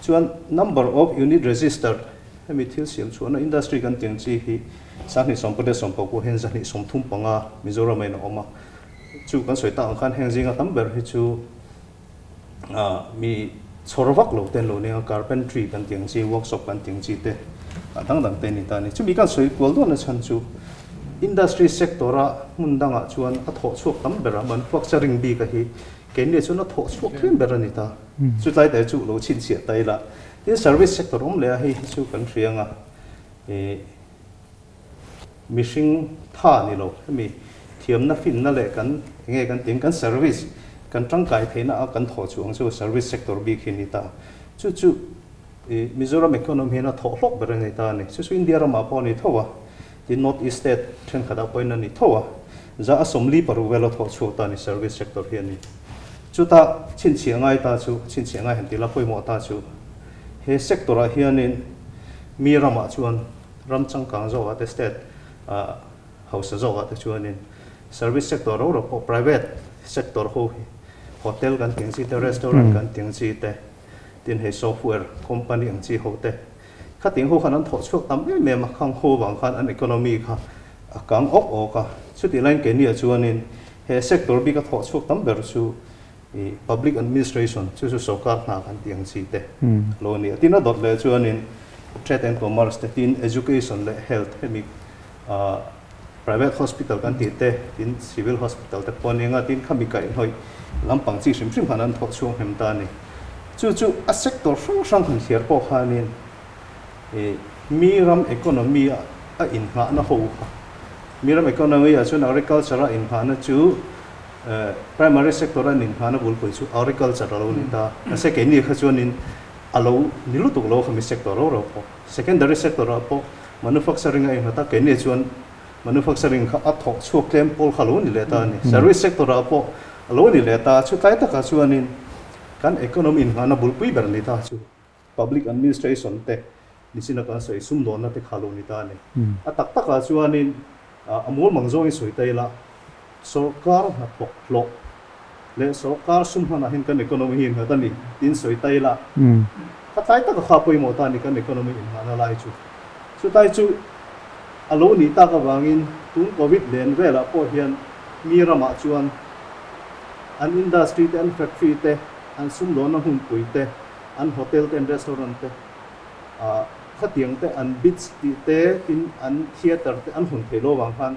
Chuan number of unit registered hemi thil siam chhuahna industry kan tih ang chi hi 2019 hian 235 Mizoram ah in a awm a. Chu kan sawi tak ang khan heng zinga tam ber hi chu Mi chhawr vak lo te an lo nia, carpentry kan tih ang chi, workshop kan tih ang chi te a dang dang te a ni ta a ni. Chumi kan sawi kual dawn na chhan chu industry sector a hmun dangah chuan a thawh chhuak tam ber a, manufacturing bik a hi keini chuan a thawh chhuak tlem ber a ni ta. Chutlai te chu lo chhinchhiah ta ila. Tin, service sector awm leh a hei hi chu kan hria ang a, ih Mihring tha ni lo, hemi thiamna finna leh kan enge kan tih kan service kan tangkai theihna a kan thawh chuang chu service sector bik hi a ni ta. Chu chu i Mizoram economy hian a thawh hlawk ber a ni ta a ni. Chu chu India ramah pawh a ni tho a, tin North East state thenkhatah pawhin a ni tho a, 46% vel a thawh chhuak ta a ni service sector hi a ni. Chuta chhinchhiah ngai ta chu, chhinchhiah ngai han ti la pawimawh ta chu, he sector ah hianin mi ramah chuan ram changkang zawkah te state hausa zawkah te chuanin service sector ro ro pawh private sector ho hi hotel kan tih ang chi te, restaurant kan tih ang chi te, tin hei software company ang chi ho te Khatiang ho khan an thawh chhuak tam em em a, khang ho vang khan an economy kha a kang awk awk a. Chutih laiin keiniah chuanin he sector bika thawh chhuak tam ber chu i public administration, chu chu sorkar hna kan tih ang chi te lo a ni a. Tin a dawt leh chuanin trade and commerce te, tin education leh health hemi private hospital kan tih te, tin civil hospital te pawh a ni ang a, tin khami kaihhnawih lampang chi hrim hrim khan an thawh chhuak hnem ta a ni. Chu chu a sector hrang hrang han thliar pawh khanin ih mi ram economy a a inngahna ho kha, mi ram economy ah chuan agriculture a inngahna chu primary sector a inngahna bulpui chu agriculture a lo ni ta. Mahse keini kha chuanin a lo ni lutuk lo khami sector ro ro pawh. Secondary sector ah pawh manufacturing a innghat a, keini chuan manufacturing kha a thawk chhuak tlem pawl kha a lo ni leh ta a ni. Service sector ah pawh a lo ni leh ta a, chutlai takah chuanin kan economy inngahna bulpui ber ni ta chu public administration te nichin a kan sawi sumdawnna te kha a lo ni ta a ni. A tak takah chuanin a mualmang zawngin sawi ta ila sorkar hnathawk hlawh leh sorkar sum hmanah hian kan economy hi innghat a ni tiin sawi ta ila, kha tlai taka kha pawimawh ta a ni kan economy inngahna lai chu. Chutlai chu a lo nih tak avangin tun Covid len velah pawh hian mi ramah chuan an industry te, an factory te, an sumdawnna hmunpui te, an hotel te, an restaurant te, khatiang te, an beach tih te, tin an theatre te an hawn thei lo avang khan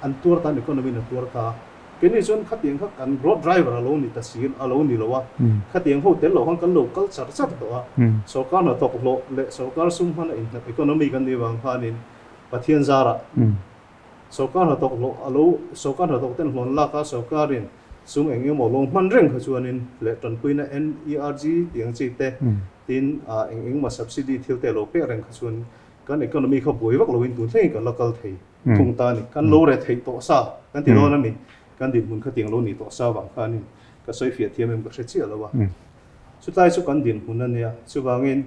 an tuar tan economy in a tuar ta. Keini chuan khatiang kha kan growth driver a lo ni ta si a lo ni lo a, khatiang ho tel loh khan kan lo kal char char tawh a. Sorkar hnathawk hlawh leh sorkar sum hmana innghat economy kan nih vang khanin Pathian zarah sorkar hnathawk hlawh a lo sorkar hnathawk ten hlawn lak a sorkarin sum eng emaw lo hman reng kha chuanin leh tanpuina NERG tih ang chi te tin eng engemaw subsidy thil te lo pek reng kha chuan kan economy kha buai vak loin tun thlengin kan la kal thei. Thung ta a ni. Kan lo re theih tawh sa kan ti dawn a ni. Kan dinhmun kha tiang lo ni tawh sa vang khanin ka sawi fiah thiam em ka hre chiah lo a. Chutlai chu kan dinhmun a nia. Chuvangin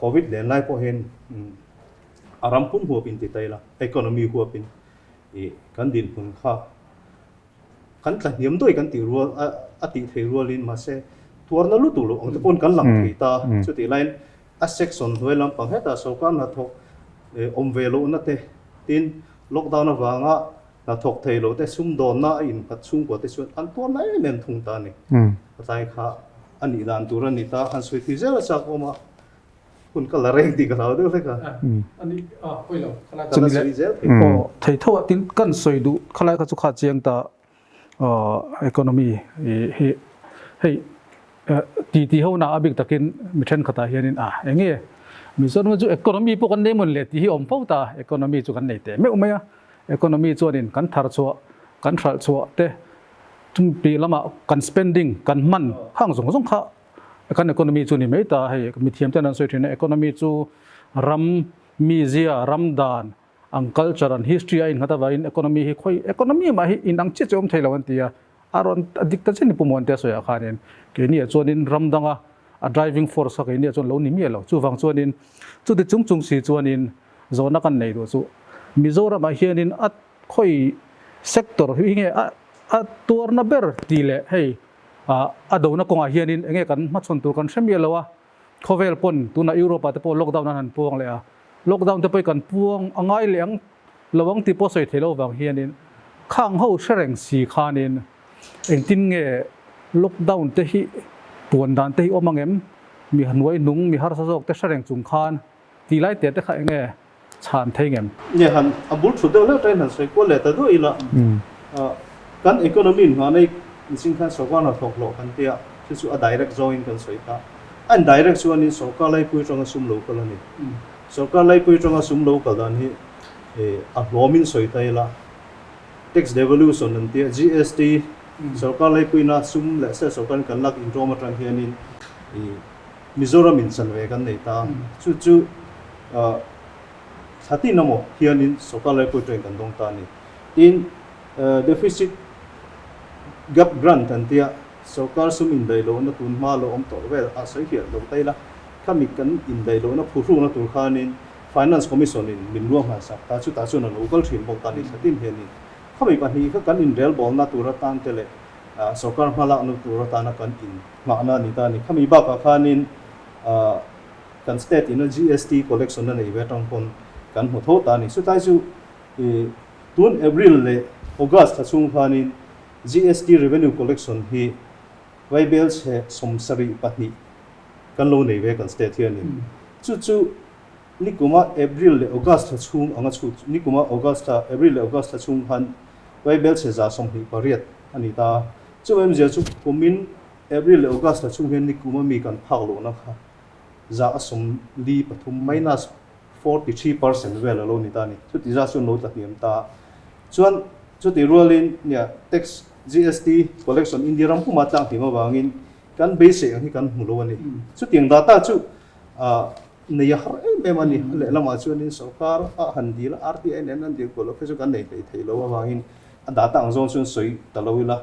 Covid len lai pawh hian a ram pum huapin ti ta ila, economy huapin ih kan dinhmun kha kan tla hniam dawi kan tih rual a tih theih rualin mahse tuarna lutuk loh ang te pawn kan lang thei ta. Chutih laiin A section hnuai lampang hetah sorkar hnathawk awm ve lohna te, tin lockdown avanga hnathawk thei lo te, sumdawnna a innghat chhungkua te chuan an tuar lai em em thung ta a ni. A tlai kha a nih dan tur a ni ta, han sawi thei zel a chak awm a, hun ka la reng tih ka hlau deuh hlek a.
A ni, a pawi lo, khalai ka la sawi zel thei. Aw, thei tho a, tin kan sawi duh khalai kha chu kha chiang ta economy hi hei ti ti ho na a bik takin mi thenkhatah hianin a enge Mizoram chu economy pawh kan nei mawn le tih hi awm fo ta, economy chu kan nei teh meuh mai a, economy chuanin kan thar chhuah kan hralh chhuah te chumpi lamah kan spending kan hman hang zawng zawng kha kan economy chu ni mai ta, hei mithiam ten an sawi thin a economy chu ram mizia ram dan Ang culture, an history a innghat avangin economy hi khawi economy mah hi inang chiah chiah awm thei lo an ti a, a rawn a dik ta chiah ni Pu Muantea sawiah khanin keiniah chuanin ram danga a driving force kha keiniah chuan lo ni miah lo. Chuvang chuanin chuti chung chung si chuanin zawhna kan nei duh chu Mizoramah hianin a khawi sector hi nge a a tuarna ber tih leh hei a dona kawngah hianin enge kan hmachhawn tur kan hre miah lo a, Khawvel pawn tunah Europe ah te pawh lockdown an han puang leh a, lockdown te pawh hi kan puang a ngai leh ang lo ang tih pawh sawi thei lo vang hianin khang ho hre reng si khanin engtin nge lockdown te hi puan dan te hi awm ang em, mi hnuai hnung mi harsa zawk te hre reng chung khan tih lai te te kha enge chhan thei ngem?
Nge han a bul thut deuh hleuh tain han sawi kual leh ta duah ila, kan economy in nghah nei mihring khan sorkar hna thawk hlawh kan tia, chu chu a direct zawngin kan sawi ta. A in direct chuanin sorkar laipui atanga sum lo kal a ni. Sorkar laipui atanga sum lo kal dan hi a hlawmin sawi ta ila, tax devolution an tia, GST, sorkar laipuina sum leh state sorkarin kan lak intawm atang hianin Mizoram in chanve kan nei ta, chu chu thla tin emaw hianin sorkar laipui train kan dawng ta a ni. Tin, deficit gap grant an tia, Sorkar sum indaih lohna tun hma lo awm tawh vel a sawi fiah lo ta ila, khami kan indaih lohna phuhrukna tur khanin Finance Commission in min ruang hman sak ta, chutah chuan a lo kal thin bawk ta ni thlatin hianin khami pahnih kha kan inrelbawlna tur atan te leh sorkar hmalakna tur atana kan innghahna a ni ta a ni. Khami bakah khanin kan state ina GST collection a nei ve atang pawn kan hmu tho ta a ni. Chutlai chu tun April leh August thla chhung khanin GST revenue collection hi Vaibel chhe 72 kan lo nei ve kan state hianin. Chu chu nikuma April leh August thla chhung anga chhut nikuma August thla April leh August thla chhung khan Vaibel chhe 28 a ni ta. Chu awmzia chu kumin April leh August thla chhung hian nikuma mi kan phak lohna kha 43 minus 43% vel a lo ni ta a ni. Chuti zat chuan lo tla hniam ta. Chuan chuti rualin nia tax GST collection India ram puma tlang hniam avangin kan beisei ang hi kan hmu lo a ni. Chutiang data chu nei a har em em a ni. A lehlamah chuanin sorkar a han dil a, RTI nen an dil kual lo phei chu kan nei hlei thei lo avangin a data ang zawng chuan sawi ta lo ila.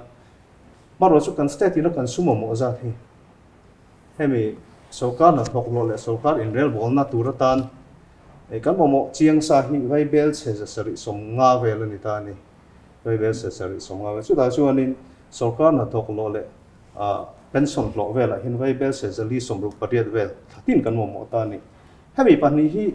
Hmarawh chu kan state ina kan sum mamawh zat hi hemi sorkar hnathawk hlawh leh sorkar inrelbawlna tur atan kan mamawh chiang sa hi Vaibel chhe 750 vel a ni ta a ni. Vaibel chhe 750 vel. Chutah chuanin sorkar hnathawk hlawh leh pension hlawh velah hian Vaibel chhe 468 vel thlatin kan mamawh ta a ni. Hemi pahnih hi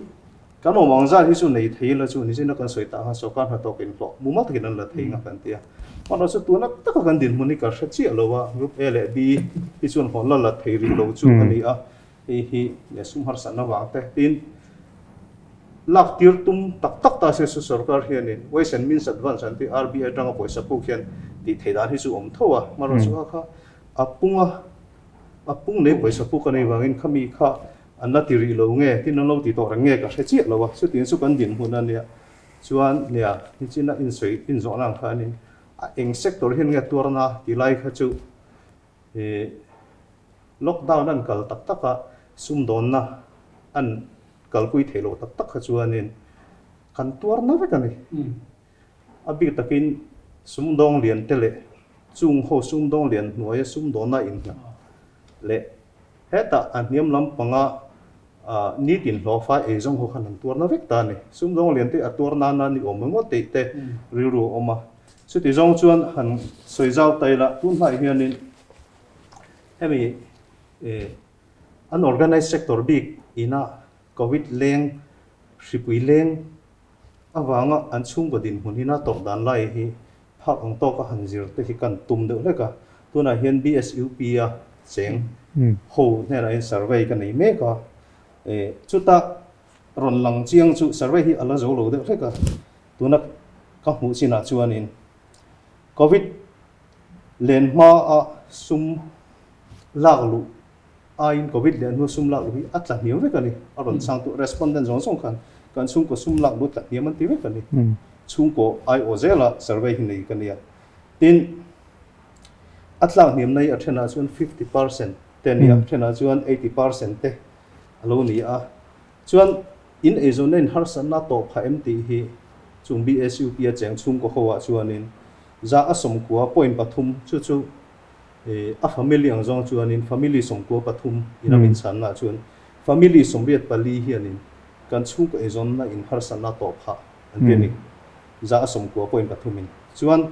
kan awm ang zat hi chu nei thei ila chu nichina kan sawi tak khan sorkar hnathawk inhlawh mumal takin an la thei nga kan ti a. Mahse chu tuna taka kan dinhmun hi ka hre chiah lo a, Group A leh B hi chuan hawn la la thei rih lo chu a ni a, hei hi sum harsatna vang te tin lak tir tum tak tak ta se chu sorkar hianin Ways and Means Advance an tih RBI atanga pawisa puk hian tih theih dan hi chu awm tho a, mahse chu kha kha a pung a, a pung nei pawisa puk a nei vangin khami kha An la ti rih lo nge, tin an lo ti tawh reng nge ka hre chiah lo a, chutiang chu kan dinhmun a nia. Chuan nia, nichina insawi inzawhna ang khanin a eng sector hian nge tuarna ti lai kha chu ih lockdown an kal tak tak a, sumdawnna an kalpui theih loh tak tak kha chuanin kan tuarna vek a ni. A bik takin sumdawng lian te leh chung ho sumdawng lian hnuaia sumdawnna innghat leh Hetah a hniam lampanga nitin hlawhfai ei zawng ho khan an tuarna vek ta a ni. Sumdawng lian te a tuar nana ni awm engawt tih te rilru a awm a. Chuti zawng chuan han sawi zau ta ila, tun hnaih hianin hemi unorganized sector bik ina Covid leng, hripui leng avanga an chhungkaw dinhmun hina tawrh dan lai hi Phak ang tawka han zir te hi kan tum deuh hlek a, tunah hian BSUP a cheng ho hnenah hian survey ka nei mek a, chuta rawn lang chiang chu survey hi a la zo lo deuh hlek a, tuna ka hmuh chinah chuanin Covid len hma a sum lak luh aiin Covid len hnu sum lak luh hi a tla hniam vek a ni, a rawn chhang tu respondent zawng zawng khan kan chhungkaw sum lak luh tla hniam an ti vek a ni. Chhungkaw aiawh zela survey hi nei ka nia. Tin, a tlak hniamna hi a thenah chuan 50% te a ni a, a thenah chuan 80% te a lo ni a. Chuan in eizawnna in harsatna tawh phah em tih hi chung BSUP a cheng chhungkaw ho ah chuanin 90.3 chu chu a family ang zawng chuanin family 93 in a min chhanna ah chuan family 84 hianin kan chhungkaw eizawnna in harsatna tawh phah an ti a ni. 93.3 in chuan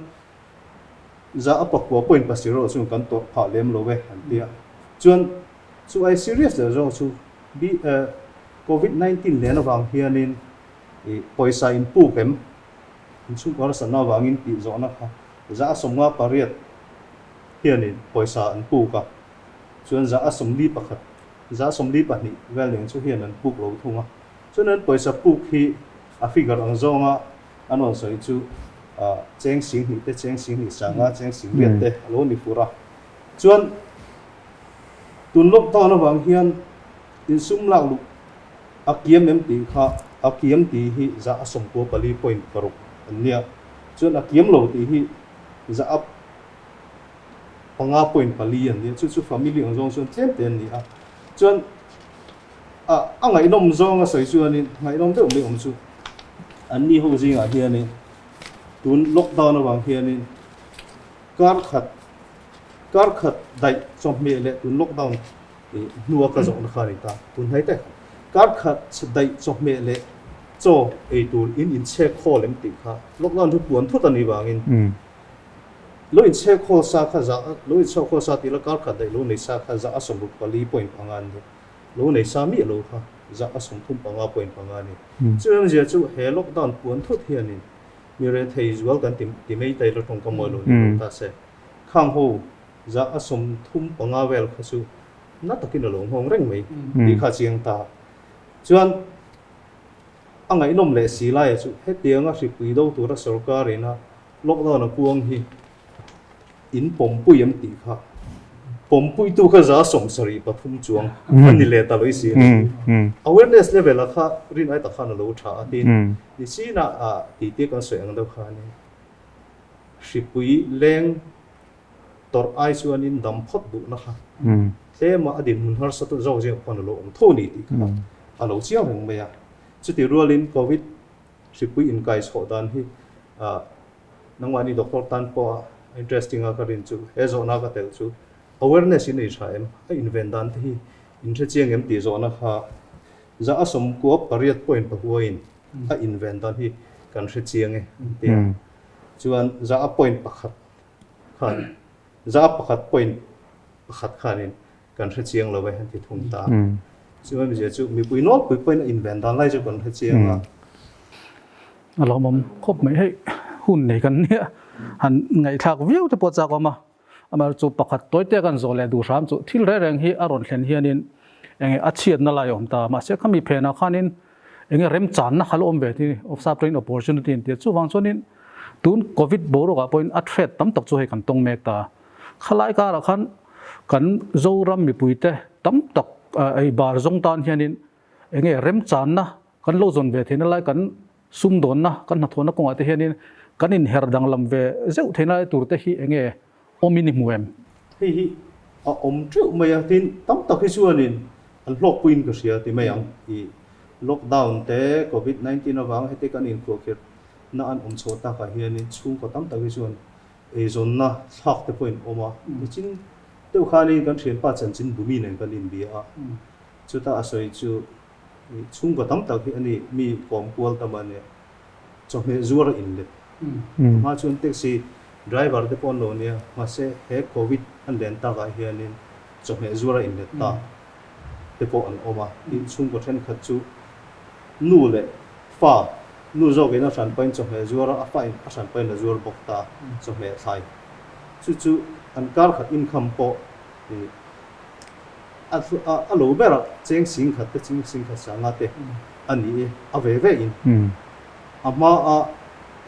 9.7 erawh chuan kan tawrh phah lem lo e an ti a. Chuan chu ai serious leh zawk chu Covid 19 len avang hianin pawisa in puk em? In chhungkaw harsatna avangin tih zawhna kha 58 hianin pawisa an puk a. Chuan 41, 42 vel nen chu hian an puk lo thung a. Chuan an pawisa puk hi a figure ang zawnga an rawn sawi chu cheng 2000 te, cheng 20 sanga, cheng 8000 te a lo ni fur a. Chuan tun lockdown avang hian insum lak luh a kiam em tih kha a kiam tih hi 94.6 an nia. Chuan a kiam lo tih hi 5.4 an nia. Chu chu family ang zawng chuan tlem te an ni a. Chuan a ngaihnawm zawng a sawi chuanin ngaihnawm deuh mai awm chu an ni ho zingah hianin tun lockdown avang hianin kar khat Kar khat daih chawhmeh leh tun lockdown hnua ka zawhna kha a ni ta. Tun hnai te khan kar khat daih chawhmeh leh chaw ei tur in inchhek khawl em tih kha lockdown chu puan thut a nih vangin lo inchhek khawl sa kha za lo inchhek khawl sa tih la kar khat daih lo nei sa kha za a 65 a ni. Lo nei sa miah lo kha za a 35.5 a ni. Chu awmzia chu he lockdown puan thut hianin mi rethei zual kan ti mai ta ila tawngka mawi lo ni lo ta se. Khang ho za a 35 vel kha chu na takin a lo nghawng reng mai tih kha a chiang ta. Chuan a ngaihnawm leh si laia chu hetianga hripui do tura sorkar ina lockdown a puang hi in pawmpui em tih kha pawmpuitu kha za 73 chuang a ni leh ta lawih si a ni. Awareness level a kha rin ai tak khan a lo tha a tin ni chin ah tih kan sawi ang deuh khanin Hripui leng tawrh ai chuanin dam phawt duhna kha tlema a dinhmun harsa tu zawk zing khuan a lo awm tho a ni tih kha a lo chiang reng mai a. Chutih rualin Covid hripui inkai chhoh dan hi nangmahni doctor tan pawha interesting a ka rin chu he zawhna ka telh chu awareness in ei tha em? A inven dan te hi in hre chiang em tih zawhna kha za a 98 point pahuain a inven dan hi kan hre chiang e an ti a. Chuan za a point pakhat khan za a pakhat point pakhat khanin kan hre chiang lo e an ti thung ta. Chu awmzia chu mipui nawlpui pawhin a inven dan lai chu kan hre chiang a.
A lawmawm khawp mai hei hun nei kan nia han ngaihthlak viau te pawh chak awm a. Amaherawhchu chu pakhat tawi te kan zawh leh duh hram chu thil reng reng hi a rawn thlen hianin enge a chhiatna lai a awm ta. Mahse khami phenah khanin enge remchanna kha la awm ve tih of sap tawngin opportunity an ti a. Chuvang chuanin tun covid boruakah pawhin a threat tam tak chu hei kan tawng mek ta. Khalai karah khan kan Zoram mipuite tam tak ei bar zawng tan hianin enge remchanna kan lo zawn ve theihna lai kan Sumdawnna kan hnathawhna kawngah te hianin kan inher danglam ve zeuh theihna lai tur te hi eng nge awmin i hmu em?
Hei hi a awm teuh mai a, tin tam tak hi chuanin an hlawkpuiin ka hria ti mai ang. I lockdown te, covid 19 avanga heti kan inkhuahkhirh na an awm chhoh takah hianin chhungkaw tam tak hi chuan eizawnna thlak te pawhin awm a. Nichin deuh khanin kan thianpa chanchin bumi nen kan inbia a, chuta a sawi chu Chhungkaw tam tak hi a ni, mi kawm kual tam a nia. Chawhmeh zuar a inlet. Hma chuan taxi driver te pawh an lo nia, mahse he covid an len takah hianin chawhmeh zuar a inlet ta te pawh an awm a. Tin, chhungkaw thenkhat chu nu leh fa, nu zawkin a hranpain chawhmeh zuar a, a fa in a hranpain a zuar bawk ta chawhmeh thlai. Chu chu an kar khat income pawh A lo berah cheng sing khat te cheng sing khat sanga te a ni e, a ve ve in a hma a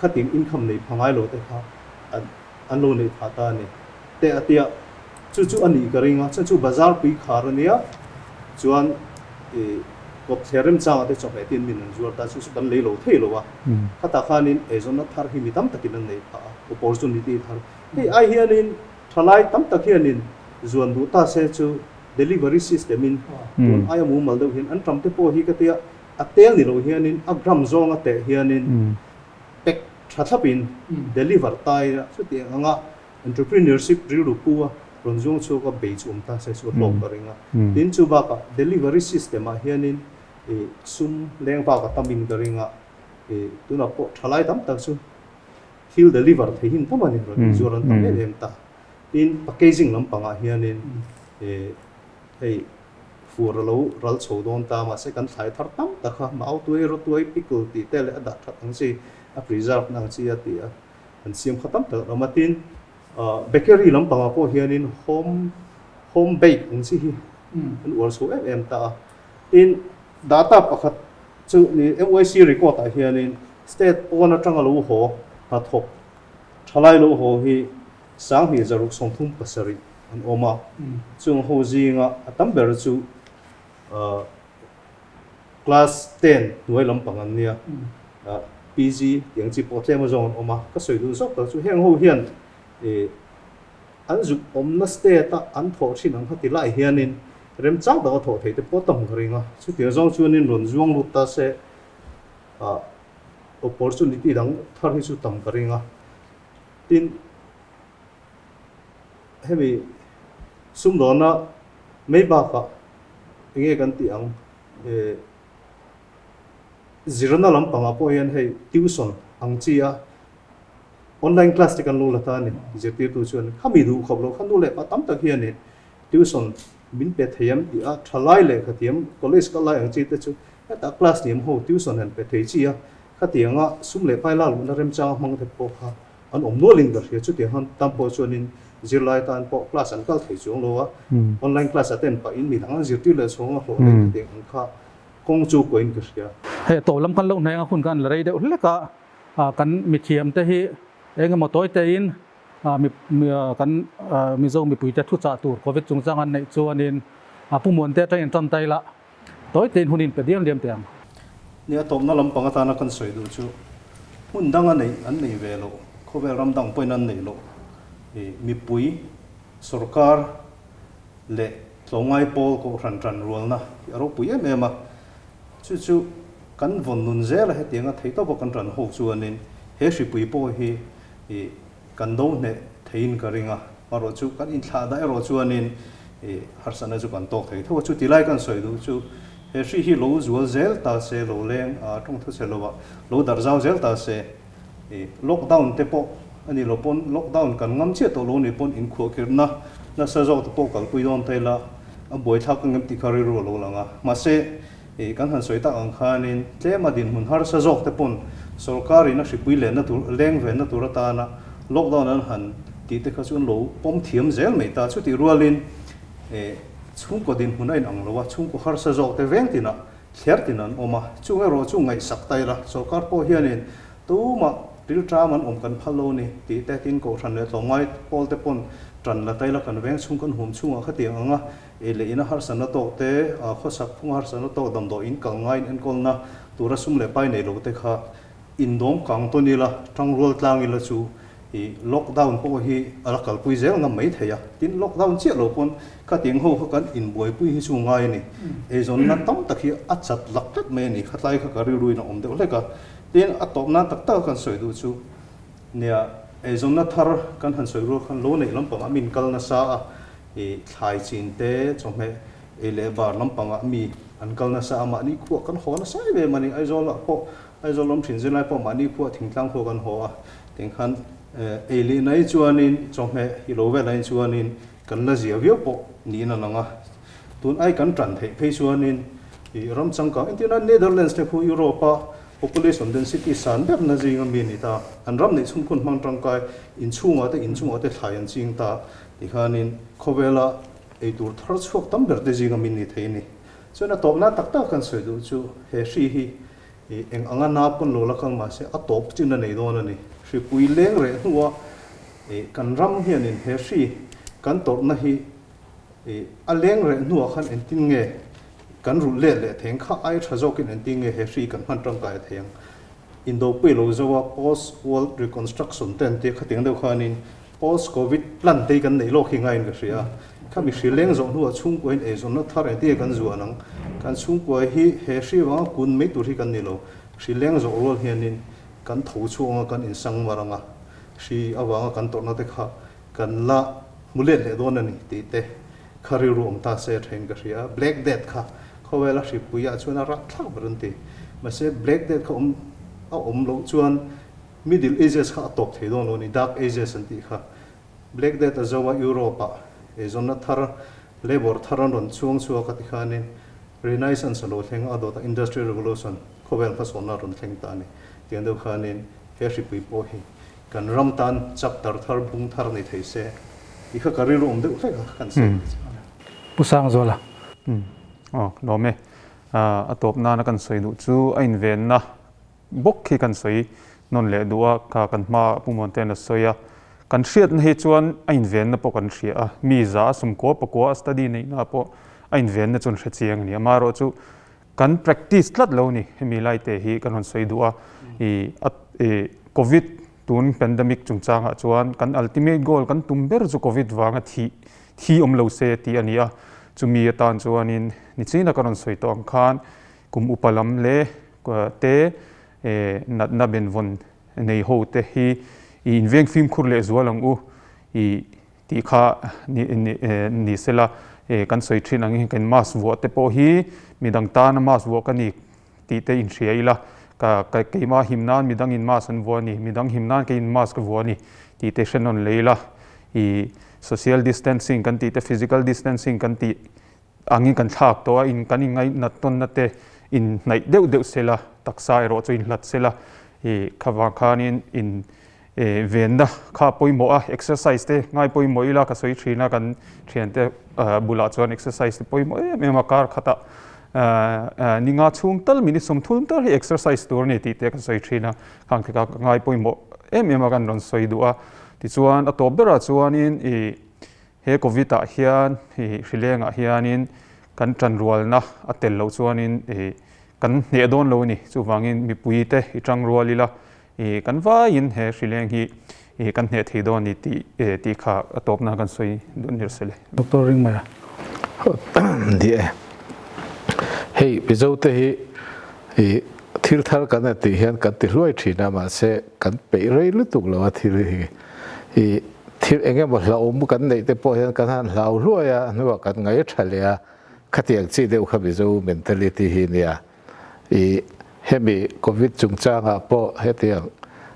khatin income nei pha ngai lo te kha an lo neih phah ta a ni te a tia chu chu a nih ka ring a, chuan chu bazar pui khar a nia chuan i kawp thler remchanga te chawhmeh te in min an zuar ta chu chu kan lei lo thei lo a, khatah khanin eizawnna thar hi mi tam takin an nei phah a, opportunity thar hei ai hianin Thalai tam tak hianin zuan duh ta se chu delivery system in tun aia mumal deuh hian an ṭam te pawh hi ka tia a tel ni lo hianin a gram zawnga teh hianin pack tha thlapin deliver ta ila chutiang anga entrepreneurship rilru pu a rawn zuang chhuak a bei chu awm ta se chu a hlawk ka ring a. Tin chu bakah delivery system ah hianin ih sum leng vak a tam in ka ring a ih tunah pawh thalai tam tak chu Thil deliver thei hin tam a ni, rawn inzuar an tam em em ta. Tin, packaging lampangah hianin hei fur a lo ral chho dawn ta, mahse kan thlai thar tam tak kha mau tuai, rawtuai, pickle tih te leh a dah that ang chi, a preserve na ang chi a ti a, an siam kha tam tak a awm a. Tin, bakery lampangah pawh hianin home home bake ang chi hi an uar chho em em ta a. Tin, data pakhat Chu ni MYC record ah hianin state pawn atanga lo haw hnathawk thalai lo haw hi 2637 an awm a, chung ho zinga a tam ber chu class ten hnuai lampang an nia, PG tih ang chi pawh tlem azawng an awm a, ka sawi duh zawk tak chu heng ho hian An zuk awmna state a an thawh thin ang kha ti lai hianin remchang taka thawh theih te pawh tam ka ring a. Chutiang zawng chuanin rawn zuang lut ta se ah opportunity dang thar hi chu tam ka ring a. Tin, hemi Sumdawna mai bakah enge kan tih ang eh zirna lampangah pawh hian hei tuition ang chi a online class te kan lo la ta a ni zirtirtu chuan khami duh khawp lo kha nu leh pa tam tak hianin tuition min pe thei ang tih a thalai lehkha thiam college kal lai ang chi te chu hetah class niam ho tuition han pe thei chi a khatianga sum leh pai lak luhna remchanga hmang te pawh kha an awm nualin ka hria. Chutiang han tan pawh chuanin zirlai tan pawh class an kal thei chuang lo a, online class attend pahin mi dang an zirtir leh chhawng a hlawh leh khatiang ang kha kawng chu kuahin ka hria.
Hei tawh lam kan lo hneng a hun kan la rei deuh hlek a, kan mithiam te hi eng emaw tawi tein kan Mizo mipuite thuchah tur Covid chungchang an neih chuanin Pu Muante atangin tan ta ila Tawi tein hun in pe diam diam teh ang.
Nia tawpna lampang atana kan sawi duh chu hmun danga neih an nei ve loh, khawvel ram dang pawhin an neih loh i mipui, sorkar leh tlawmngai pawl kohhran tan rualna hi a ropui em em a. Chu chu kan vawn nun zela hetianga thei tawpa kan tan ho chuanin he hripui pawh hi i Kan do hneh theiin ka ring a, erawh chu kan inthlah dah erawh chuanin i harsatna chu kan tawk thei tho a. Chuti lai kan sawi duh chu he hri hi lo zual zel ta se, lo leng a tawng thu che lovah lo darh zau zel ta se, i lockdown te pawh a ni lo pawn lockdown kan ngam chiah tawh lo ni pawn inkhuahkhirhna nasa zawk te pawh kalpui dawn ta ila a buaithlak ang em tih kha rilru a lo lang a. Mahse, I kan han sawi tak ang khanin tlema dinhmun harsa zawk te pawn sorkarin a hripui lenna tur, leng venna tur atana lockdown an han tih te kha chu an lo pawm thiam zel mai ta. Chutih rualin chhungkaw dinhmun a inang lo a, chhungkaw harsa zawk te veng tinah thler tin an awm a, chung erawh chu ngaihsak ta ila sorkar pawh hianin tumah rilṭam an awm kan phal lo ni tih te tin kohhran leh tlawmngai pawl te pawn ṭan la ta ila kan veng chhung kan hum chhungah khatiang ang a Ei leh ina harsatna tawk te, khawsak phunga harsatna tawk damdawi in kal ngaiin enkawlna tura sum leh pai nei lo te kha indawm kang tawn ila, tangrual tlang ila chu i lockdown pawh hi a la kalpui zel ngam mai thei a. Tin, lockdown chiah lo pawn khatiang ho kha kan inbuaipui hi chu ngai a ni. Eizawnna tam tak hi a chat lak tlat mai a ni. Khatlai kha ka rilruin a awm deuh hlek a. Tin, a tawp nan tak taka kan sawi duh chu nia eizawnna thar kan han sawi rual khan lo neih lampangah min kal nasa a. I thlai chin te chawhmeh ei leh bar lampangah mi an kal nasa a, mahni khuah kan haw nasa em em a ni. Aizawlah pawh, Aizawl awm thin zirlai pawh mahni khuah thingtlang khuah kan haw a, tiang khan ei leh nai chuanin chawhmeh hi lo vel ain chuanin kan la zia viau pawh niin a lang a. Tun ai kan tan theih phei chuanin i ram changkang entirna Netherlands te khu Europe-a population density san berna zinga mi a ni ta. An ram neih chhung khun hmang tangkai inchhungah te inchungah te thlai an ching ta. Tikhanin khawvela eitur thar chhuak tam ber te zinga min ni thei a ni. Chuan a tawpna tak tak kan sawi duh chu he hri hi eng anga na pawn lo la kal mah se a tawp chin a nei dawn a ni. Hripui leng reh hnua kan ram hianin he hri kan tawrhna hi a leng reh hnuah khan engtin nge kan rulh let leh thei ang kha ai tha zawkin engtin nge he hri kan hman tangkai thei ang. Indopui lo zo a post world reconstruction te an tia khatiang deuh khanin Post Covid plan te hi kan neih lawk hi ngaiin ka hria a, khami hri leng zawh hnuah chhungkuain eizawnna thar engtin nge kan zuan ang? Kan chhungkua hi he hri vanga kun mai tur hi kan ni lo, hri leng zawh rual hianin kan tho chhuak anga kan insang mar anga, hri avanga kan tawrhna te kha kan la hmu let leh dawn a ni tih te kha rilru awm ta se a thain ka hria a, Black Death kha khawvela hripui ah chuan a rahthlak ber an ti, mahse Black Death kha awm a awm loh chuan Middle Ages kha a tawp thei dawn lo a ni, Dark Ages an tih kha. Black Death a zo a, Europe ah eizawnna thar, labour thar an rawn chhuang chhuak a ti khanin Renaissance a lo thleng a, a dawtah Industrial Revolution, khawvel hmasawnna a rawn thleng ta a ni. Tiang deuh khanin he hripui pawh hi kan ram tan chapter thar, bung thar ni thei se tih kha ka rilru awm deuh hlek a, kan sawi thei chiang a ni.
Pu Sangzuala.
Aw, lawm e. A tawp nana kan sawi duh chu a invenna Bawk khi kan sawi nawn leh duh a, kha kan hma Pu Muantean a sawi a, kan hriatna hi chuan a invenna pawh kan hria a, mi za a sumkua pakua a study neihna pawh a invenna chu an hre chiang a ni. Amaherawh chu kan practice tlat lo ni, hemi lai te hi kan rawn sawi duh a, i a i covid tun pandemic chungchangah chuan kan ultimate goal kan tum ber chu covid vanga thih thi awm lo se tih a ni a, chumi atan chuanin nichina ka rawn sawi tawh ang khan kum upa lam leh te natna benvawn nei ho te hi i inveng fimkhur leh zual ang u. I tih kha ni ni ni sela kan sawi thin angin kan mask vuah te pawh hi midang tana mask vuah ka ni tih te inhria ila ka ka keimah him nan midang in mask an vuah a ni midang him nan keiin mask ka vuah a ni tih te hre nawn leh ila ih social distancing kan tih te physical distancing kan tih angin kan thlak tawh a in kan inngaih tawnna te inhnaih deuh deuh sela taksa erawh chu inhlat sela ih kha vang khanin in Venna kha pawimawh a, exercise te ngai pawimawh ila ka sawi thin a, kan thiante bulah chuan exercise te pawimawh em em a, kar khatah ni nga chhung tal minute sawmthum tal hi exercise tur a ni tih te ka sawi thin a, khang te kha ka ngai pawimawh em em a kan rawn sawi duh a, tichuan a tawp berah chuanin ih he covid ah hian ih hrilengah hianin kan tanrualna a tel loh chuanin ih kan hneh dawn lo a ni, chuvangin mipui te i tangrual ila I kan vaiin he hrileng hi i kan hneh thei dawn ni tih tih kha a tawpna kan sawi duh nir se le.
Doctor Ringmaya.
Ni e. Hei Mizo te hi i thil thar kan a tih hian kan ti hluai thin a mahse kan peih rei lutuk lo a thil hi i thil eng emaw hlauhawm kan neih te pawh hian kan han hlau hluai a hnuah kan ngaih tha leh a khatiang chi deuh kha Mizo mentality hi nia. I hemi Covid chungchangah pawh hetiang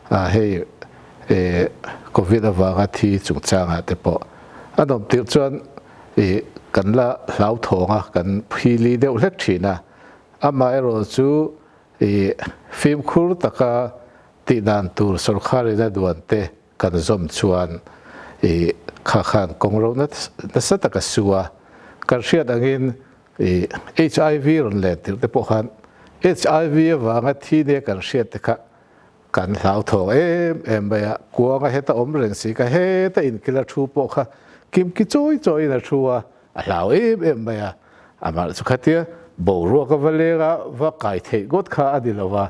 hei Covid avanga thi chungchangah te pawh a nawm tirh chuan i kan la hlauthawng a, kan phili deuh hlek thin a, amaherawh chu i fimkhur taka tih dan tur sawrkharin a duan te kan zawm chuan i kha khan kawng ro nasa taka su a, kan hriat angin I HIV rawn len tirh te pawh khan HIV avanga thi nia kan hriat te kha kan hlauthawng em em mai a, kuanga heta awm reng si kha heta inkil a thu pawh kha kimki chawi chawiin a thu a, a hlau em em mai a, amah chu khatia boruak a va leng a, va kai theih ngawt kha a ni lo va,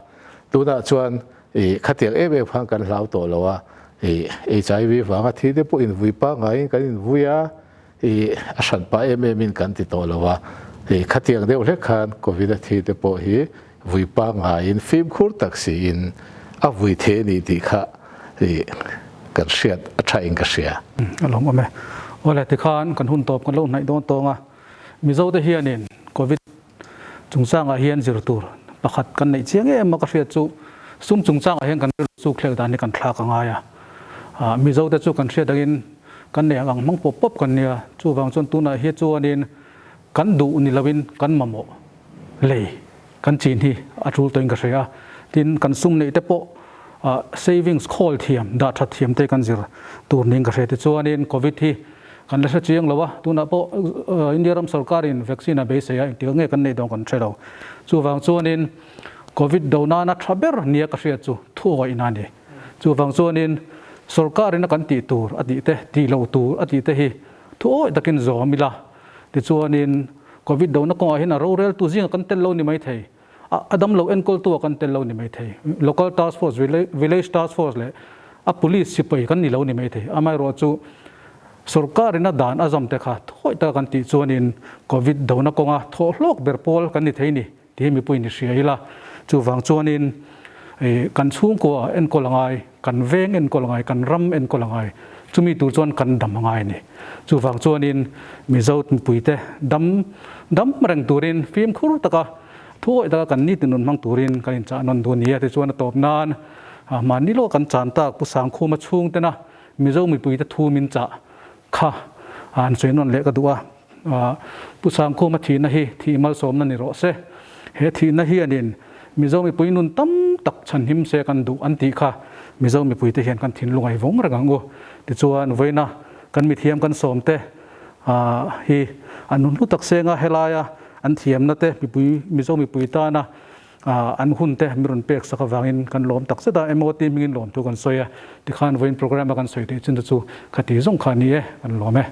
tunah chuan i khatiang em em khan kan hlau tawh lo a, i HIV vanga thi te pawh invui pangaiin kan invui a. I a hran pah em em in kan ti tawh lo a, i khatiang deuh hlek khan Covid a thi te pawh hi vui pangaiin fimkhur tak siin a vui thei a ni tih kha i kan hriat a tha in ka hria.
A lawm awm e. Awle tikhan kan hun tawp kan lo hnaih dawn tawng a, Mizo te hianin Covid chungchangah hian zir tur pakhat kan neih chiang em a ka hriat chu sum chungchangah hian kan rilru chuk thlek dan hi kan thlak a ngai a. Mizo te chu kan hriat angin kan nei ang ang hmang pawp pawp kan nia, chuvang chuan tunah hi chuanin kan duh ni loin kan mamawh lei kan chin hi a tul tawhin ka hria a. Tin, kan sum neih te pawh savings khawl thiam, dah that thiam te kan zir tur niin ka hria. Tichuanin Covid hi Kan la hre chiang lo a, tunah pawh India ram sorkarin vaccine a beisei a, engtik nge kan neih dawn kan hre lo. Chuvang chuanin Covid do nana tha ber nia ka hriat chu thuawih na a ni. Chuvang chuanin sorkarin a kan tih tur a tih te, tih loh tur a tih te hi thuawih takin zawm ila. Tichuanin Covid dona kawngah hian a roreltu zingah kan tel lo ni maithei. A damlo enkawltu ah kan tel lo ni maithei. Local task force, village task force leh a police sipai kan ni lo ni maithei. Amaherawh chu sorkar in a dan a zawm te kha thawi taka kan tih chuanin Covid dona kawnga thawh hlawk ber pawl kan ni thei ni tih hi mipui in i hria ila. Chuvang chuanin kan chhungkua enkawl a ngai, kan veng enkawl a ngai, kan ram enkawl a ngai. Chumi tur chuan kan dam a ngai a ni. Chuvang chuanin Mizo mipuite dam dam reng turin fimkhur taka thuawih taka kan nitin rawn hmang turin kan inchah nawn duh a ni a. Tichuan a tawp nan mahni lawk kan chan tak Pu Sangkhuma chhungtena Mizo mipuite thu min chah kha an sawi nawn leh ka duh a. Pu Sangkhuma thihna hi thih malsawmna ni rawh se. He thihna hianin Mizo mipui nun tam tak chhanhim se kan duh an tih kha Mizo mipuite hian kan thinlung a i vawng reng ang u. Tichuan vawiina kan mithiam kan sawmte hi an hun hlu tak senga helaia an thiamna te mipui Mizo mipui tana an hun te min rawn pek sak avangin kan lawm tak zet a, MOT hmingin lawm thu kan sawi a, tikhan vawiin programme a kan sawi theih chin te chu khati zawng kha a ni e, kan lawm e.